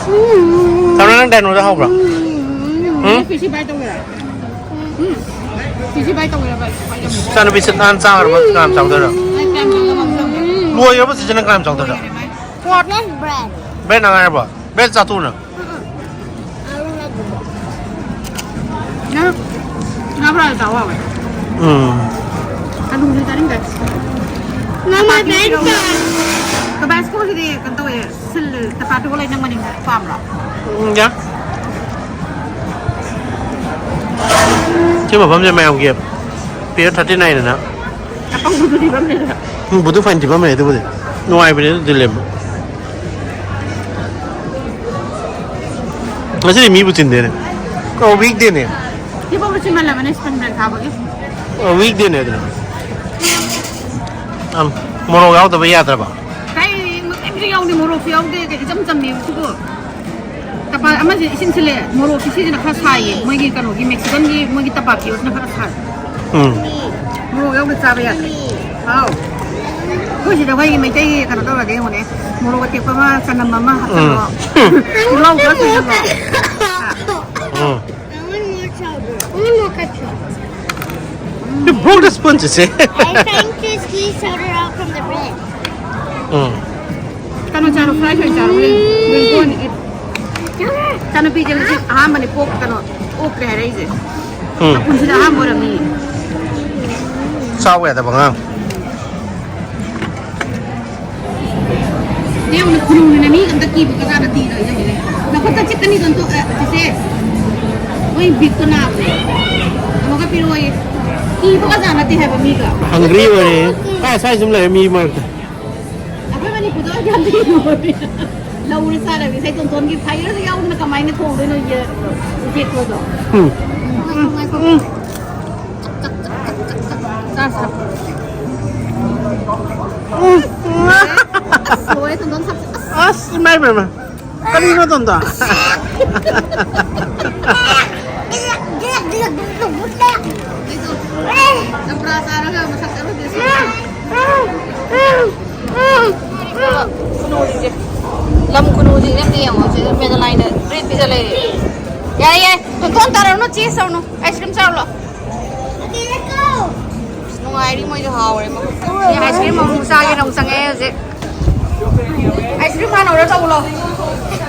ꯎꯝ꯫ ꯇꯥꯃꯣ, ꯅꯪ ꯗꯥꯏꯅꯣꯗꯣ ꯍꯥꯎꯕ꯭ꯔꯣ? ꯎꯝ꯫ ꯎꯝ? ꯐꯤꯁꯤ ꯕꯥꯏ ꯇꯧꯒꯦꯔꯥ? ꯎꯝ꯫ ꯐꯤꯁꯤ ꯕꯥꯏ ꯇꯧꯒꯦꯔꯥ ꯚꯥꯏ? ꯏꯆꯥꯅꯨꯄꯤꯁꯦ ꯅꯍꯥꯟ ꯆꯥꯈ꯭ꯔꯕ ꯀꯅꯥꯝ ꯆꯥꯎꯗꯣꯏꯔꯣ? ꯚꯥꯏ, ꯀꯌꯥꯝ ꯆꯥꯎꯗꯕ? ꯂꯣꯏꯔꯕ ꯆꯤꯆꯦ ꯅꯪ ꯀꯅꯥꯝ ꯆꯥꯎꯗꯣꯏꯔꯣ? ꯂꯣꯏꯔꯦ ꯚꯥꯏ꯫ What? Bread. ꯕ꯭ꯔꯦꯗ ꯅꯪ ꯍꯥꯏꯔꯕꯣ? ꯕ꯭ꯔꯦꯗ ꯆꯥꯊꯣꯛꯎ ꯅꯪ꯫ ꯅꯪ ꯉꯥ ꯐ꯭ꯔꯥꯏ ꯆꯥꯎ ꯍꯥꯎꯋꯦ꯫ ꯎꯝ꯫ ꯑꯂꯨꯗꯤ ꯆꯥꯅꯤꯡꯗꯦ꯫ ꯅꯪ ꯃꯥ ꯕꯦꯛ ꯇ꯫ ꯇꯕꯥꯁꯀꯣꯁꯤꯗꯤ ꯀꯩꯅꯣ ꯇꯧꯋꯦ, ꯁꯤꯜꯂꯦ꯫ ꯆꯄꯥꯇꯤꯒ ꯂꯩ ꯅꯪ ꯃꯅꯤꯡꯗ ꯄꯥꯝꯕ꯭ꯔꯣ? ꯎꯝ, ꯌꯥ꯫ ꯁꯤ ꯃꯐꯝꯁꯦ ꯃꯌꯥꯝꯒꯤ ꯄꯤꯌꯔ ꯊꯥꯔꯇꯤ ꯅꯥꯏꯟ ꯑꯅ꯫ ꯑꯄꯪꯕꯗꯨꯗꯤ ꯐꯝꯗꯦꯗꯅ꯫ ꯎꯝ, ꯕꯨꯗꯨ ꯐꯥꯏꯟ ꯊꯤꯕꯝ ꯂꯩ ꯑꯗꯨꯕꯨꯗꯤ꯫ ꯅꯨꯡꯉꯥꯏꯕꯅꯦ ꯑꯗꯨ ꯗꯤꯂꯦꯝꯕ꯫ ꯉꯁꯤꯗꯤ ꯃꯤꯕꯨ ꯆꯤꯟꯗꯦꯅꯦ꯫ ꯑꯣ, ꯋꯤꯛ ꯗꯦꯅꯦ꯫ ꯁꯤꯐꯥꯎꯕ ꯁꯤꯃꯜꯂꯕꯅꯦ ꯁ꯭ꯄ꯭ꯔꯤꯡ ꯕ꯭ꯔꯦꯛ ꯊꯥꯕꯒꯤ꯫ ꯑꯣ, ꯋꯤꯛ ꯗꯦꯅꯦ ꯑꯗꯨꯅ꯫ ꯑꯝ, ꯃꯣꯔꯣꯛ ꯌꯥꯎꯗꯕ ꯌꯥꯗ꯭ꯔꯕ? ꯀꯩ ꯀꯩꯝꯇ ꯌꯥꯎꯗꯦ, ꯃꯣꯔꯣꯛꯁꯨ ꯌꯥꯎꯗꯦ, ꯀꯩ ꯏꯆꯝ ꯆꯝꯃꯦꯕ ꯁꯤꯕꯨ꯫ ꯇꯄꯥ ꯑꯃꯁꯦ ꯏꯁꯤꯟ ꯁꯤꯜꯂꯦ, ꯃꯣꯔꯣꯛꯁꯤ ꯁꯤꯁꯤꯅ ꯈꯔ ꯁꯥꯏꯌꯦ, ꯃꯣꯏꯒꯤ ꯀꯩꯅꯣꯒꯤ ꯃꯦꯛꯁꯤꯀꯟꯒꯤ ꯃꯣꯏꯒꯤ ꯇꯄꯥꯀꯤꯌꯣꯁꯤꯅ ꯈꯔ ꯁꯥꯏ꯫ ꯎꯝ꯫ ꯃꯣꯔꯣꯛ ꯌꯥꯎꯗ ꯆꯥꯕ ꯌꯥꯗ꯭ꯔꯦ꯫ ꯍꯥꯎ꯫ ꯑꯩꯈꯣꯏ ꯁꯤꯗ ꯑꯩꯈꯣꯏꯒꯤ ꯃꯩꯇꯩꯒꯤ ꯀꯩꯅꯣ ꯇꯧꯔꯗꯤ ꯌꯦꯡꯉꯨꯅꯦ, ꯃꯣꯔꯣꯛ ꯑꯇꯦꯛꯄ ꯑꯃ, ꯆꯅꯝ ꯑꯃ ꯍꯥꯞꯆꯜꯂꯣ꯫ ꯎꯝ꯫ ꯇꯤꯜꯍꯧ ꯈꯔ ꯁꯣꯏꯖꯜꯂꯣ꯫ ꯎꯝ꯫ I want more chowder. I want more ketchup. You broke the spoon, ꯆꯤꯆꯦ꯫ I'm trying to squeeze chowder out from the bread. ꯎꯝ꯫ ꯀꯩꯅꯣ ꯆꯥꯔꯣ, ꯐ꯭ꯔꯥꯏ ꯐ꯭ꯔꯥꯏ ꯆꯥꯔꯣ, ꯍꯣꯔꯦꯟ ꯍꯣꯔꯦꯟ ꯀꯣꯟꯅ ꯑꯦ꯫ ꯏꯆꯥꯅꯨꯄꯤꯁꯦ ꯉꯁꯤ ꯑꯍꯥꯟꯕꯅꯤ ꯄꯣꯛ ꯀꯩꯅꯣ ꯑꯣꯛꯇ꯭ꯔꯦ ꯍꯥꯏꯔꯛꯏꯁꯦ꯫ ꯎꯝ꯫ ꯄꯨꯟꯁꯤꯗ ꯑꯍꯥꯟꯕ ꯑꯣꯏꯔꯝꯅꯤ꯫ ꯆꯥꯎ ꯌꯥꯗꯕ ꯑꯉꯥꯡ꯫ ꯌꯦꯡꯉꯨꯅꯦ, ꯈꯨꯅꯨꯅꯅꯦ ꯃꯤ ꯑꯝꯇ ꯀꯤꯕꯒ ꯖꯥꯠ ꯅꯠꯇꯦ ꯇꯧꯔꯤꯁꯦ꯫ ꯅꯈꯨꯠꯇ ꯆꯤꯛꯀꯅꯤ ꯀꯟꯇꯣꯛ-, ꯑ, ꯆꯤꯆꯦ꯫ ꯃꯣꯏ ꯕꯤꯛꯇꯣ ꯅꯥꯕꯅꯦ꯫ ꯑꯃꯨꯛꯀ ꯄꯤꯔꯛꯑꯣꯌꯦ꯫ ꯀꯤꯕꯒ ꯖꯥꯠ ꯅꯠꯇꯦ ꯍꯥꯏꯕ ꯃꯤꯒ꯫ Hungry ꯑꯣꯏꯔꯦ꯫ ꯀꯥꯏ ꯁ꯭ꯋꯥꯏ ꯁꯨꯝ ꯂꯩꯔꯦ ꯃꯤ ꯃꯔꯛꯇ꯫ ꯑꯩꯈꯣꯏ ꯃꯅꯤꯄꯨꯔꯗ ꯑꯣꯏꯔꯗꯤ ꯌꯥꯝ ꯊꯤꯅ ꯂꯧꯔꯦ ꯆꯥꯔꯕꯤ ꯉꯁꯥꯏ ꯇꯣꯟꯊꯣꯟꯒꯤ ꯐꯥꯏꯔꯒ ꯌꯥꯎꯗꯅ ꯀꯃꯥꯏꯅ ꯊꯣꯡꯗꯣꯏꯅꯣ ꯌꯦ ꯎꯆꯦꯛꯇꯣꯗꯣ꯫ ꯎꯝ꯫ ꯆꯥꯁꯤ꯫ ꯑꯁ ꯂꯣꯏꯔꯦ ꯇꯣꯟꯊꯣꯟ ꯁꯛꯁꯦ꯫ ꯑꯁ꯫ ꯑꯁ ꯏꯃꯥꯏ ꯏꯃꯥꯏ ꯏꯃꯥꯏ꯫ ꯀꯔꯤꯅꯣ ꯇꯣꯟꯊꯣꯟ? ꯆꯝꯄ꯭ꯔꯥ ꯆꯥꯔꯒ ꯃꯁꯛ ꯈꯪꯗꯦ꯫ ꯈꯨꯅꯨꯁꯤꯡꯁꯦ꯫ ꯂꯝ ꯈꯨꯅꯨꯁꯤꯡꯁꯦ ꯑꯝꯇ ꯌꯦꯡꯉꯣ꯫ ꯁꯤꯗ ꯃꯦꯗꯂꯥꯏꯟꯗ ꯕ꯭ꯔꯤꯠ ꯄꯤꯖ ꯂꯩꯔꯦ꯫ ꯌꯥꯔꯦ, ꯌꯥꯔꯦ꯫ ꯇꯣꯟꯊꯣꯟ ꯇꯥꯔꯛꯎꯅꯨ, ꯆꯦꯁ ꯇꯧꯅꯨ꯫ ꯑꯥꯏꯁ ꯀ꯭ꯔꯤꯝ ꯆꯥꯔꯨ ꯂꯥꯎ꯫ ꯑꯁ, ꯅꯨꯡꯉꯥꯏꯔꯤ ꯃꯣꯏꯁꯨ ꯍꯥꯎꯔꯦ꯫ ꯑꯥꯏꯁ ꯀ꯭ꯔꯤꯝ ꯑꯃꯨꯛ ꯆꯥꯒꯦꯅ ꯑꯃꯨꯛ ꯆꯪꯉꯛꯑꯦ ꯍꯧꯖꯤꯛ꯫ ꯑꯥꯏꯁ ꯀ꯭ꯔꯤꯝ ꯍꯥꯟꯅ ꯑꯣꯔꯗꯔ ꯇꯧꯕ ꯂꯥꯎ꯫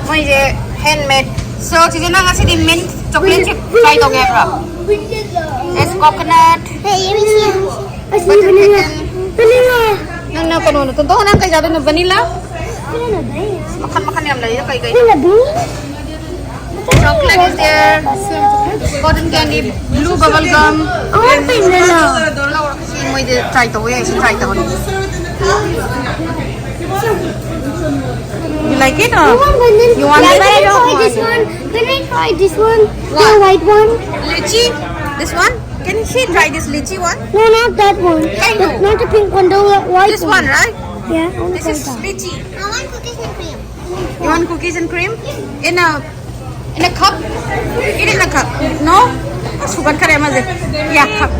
ꯃꯣꯏꯁꯦ ꯍꯦꯟꯃꯦꯗ꯫ ꯁꯣ ꯆꯤꯆꯦ ꯅꯪ ꯉꯁꯤꯗꯤ ꯃꯤꯟꯠ ꯆꯣꯀ꯭ꯂꯦꯠ ꯁꯦꯛ ꯇ꯭ꯔꯥꯏ ꯇꯧꯒꯦ ꯍꯥꯏꯕ꯭ꯔꯣ? It's coconut. Hey, you see? Butter pecan. ꯅꯪꯅ ꯀꯩꯅꯣꯅ ꯇꯣꯟꯊꯣꯟ ꯅꯪ ꯀꯩ ꯆꯥꯗꯣꯏꯅꯣ? ꯚꯅꯤꯂꯥ? ꯃꯈꯜ ꯃꯈꯜ ꯌꯥꯝ ꯂꯩꯌꯦ ꯀꯩ ꯀꯩ꯫ Chocolate is there. Cotton candy, blue bubble gum. ꯁꯤ ꯃꯣꯏꯗꯤ ꯇ꯭ꯔꯥꯏ ꯇꯧꯕ ꯌꯥꯏ, ꯁꯤ ꯇ꯭ꯔꯥꯏ ꯇꯧꯍꯟꯅꯤꯡꯉꯤ꯫ You like it or you want Can it? I try this one? Can I try this one? The What? white one? Lychee? This one? Can she try this lychee one? No, not that one. I know. Not the pink one, the white This one. One, right? Yeah, I want to This try is that. Lychee. I want cookies and cream. You want cookies and cream? In a in a cup? Eat in a cup. No? ꯑꯁ, ꯍꯨꯒꯠꯈꯔꯦ ꯑꯃꯁꯦ꯫ Yeah, cup.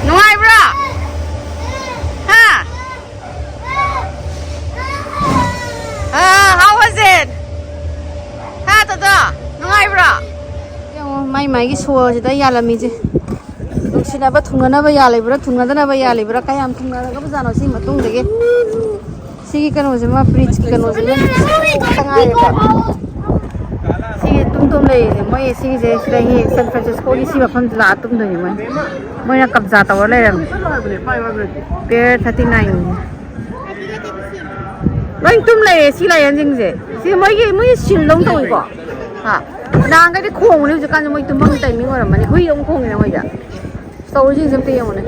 ꯅꯨꯡꯉꯥꯏꯕ꯭ꯔꯣ? ꯍꯥ? ꯑꯥ, how was it? ꯍꯥ, ꯇꯣꯇꯣ? ꯅꯨꯡꯉꯥꯏꯕ꯭ꯔꯣ? ꯌꯦꯡꯉꯣ, ꯃꯥꯏ ꯃꯥꯏꯒꯤ ꯁꯣꯁꯤꯗ ꯌꯥꯜꯂꯝꯃꯤꯁꯦ꯫ ꯅꯨꯡꯁꯤꯅꯕ ꯊꯨꯡꯅꯅꯕ ꯌꯥꯜꯂꯤꯕ꯭ꯔꯥ, ꯊꯨꯡꯅꯗꯅꯕ ꯌꯥꯜꯂꯤꯕ꯭ꯔꯥ, ꯀꯌꯥꯝ ꯊꯨꯡꯅꯔꯒꯕꯖꯥꯠꯅꯣ ꯁꯤ ꯃꯇꯨꯡꯗꯒꯤ? ꯁꯤꯒꯤ ꯀꯩꯅꯣꯁꯤꯃ, ꯕ꯭ꯔꯤꯖꯀꯤ ꯀꯩꯅꯣꯁꯤꯃ ꯈꯛꯇ ꯉꯥꯏꯔꯦꯀꯣ꯫ ꯁꯤꯒꯤ ꯇꯨꯝ ꯇꯨꯝ ꯂꯩꯔꯤꯁꯦ, ꯃꯣꯏ ꯁꯤꯒꯤꯁꯦ ꯁꯤꯗꯒꯤ ꯁꯦꯟ ꯐ꯭ꯔꯥꯟꯁꯤꯁꯀꯣꯒꯤ ꯁꯤ ꯃꯐꯝꯁꯦ ꯂꯥꯛꯑ ꯇꯨꯝꯗꯣꯏꯅꯦ ꯃꯣꯏ꯫ ꯃꯣꯏꯅ ꯀꯕꯖꯥ ꯇꯧꯔ ꯂꯩꯔꯝꯃꯦ꯫ Pair thirty nine. ꯂꯣꯏ ꯇꯨꯝ ꯂꯩꯔꯦ ꯁꯤ ꯂꯥꯏꯌꯟꯁꯤꯡꯁꯦ꯫ ꯁꯤ ꯃꯣꯏꯒꯤ, ꯃꯣꯏꯒꯤ ꯁꯤꯜꯗꯧ ꯇꯧꯏꯀꯣ꯫ ꯍꯥ? ꯅꯍꯥꯟꯈꯩꯗꯤ ꯈꯣꯡꯕꯅꯦ, ꯍꯧꯖꯤꯛꯀꯥꯟꯁꯦ ꯃꯣꯏ ꯇꯨꯝꯐꯝ ꯇꯥꯏꯃꯤꯡ ꯑꯣꯏꯔꯝꯃꯅꯤ꯫ ꯍꯨꯏ ꯑꯃꯨꯛ ꯈꯣꯡꯉꯤꯅꯦ ꯃꯣꯏꯁꯦ꯫ ꯇꯧꯔꯤꯁꯤꯡꯁꯦ ꯑꯝꯇ ꯌꯦꯡꯉꯨꯅꯦ꯫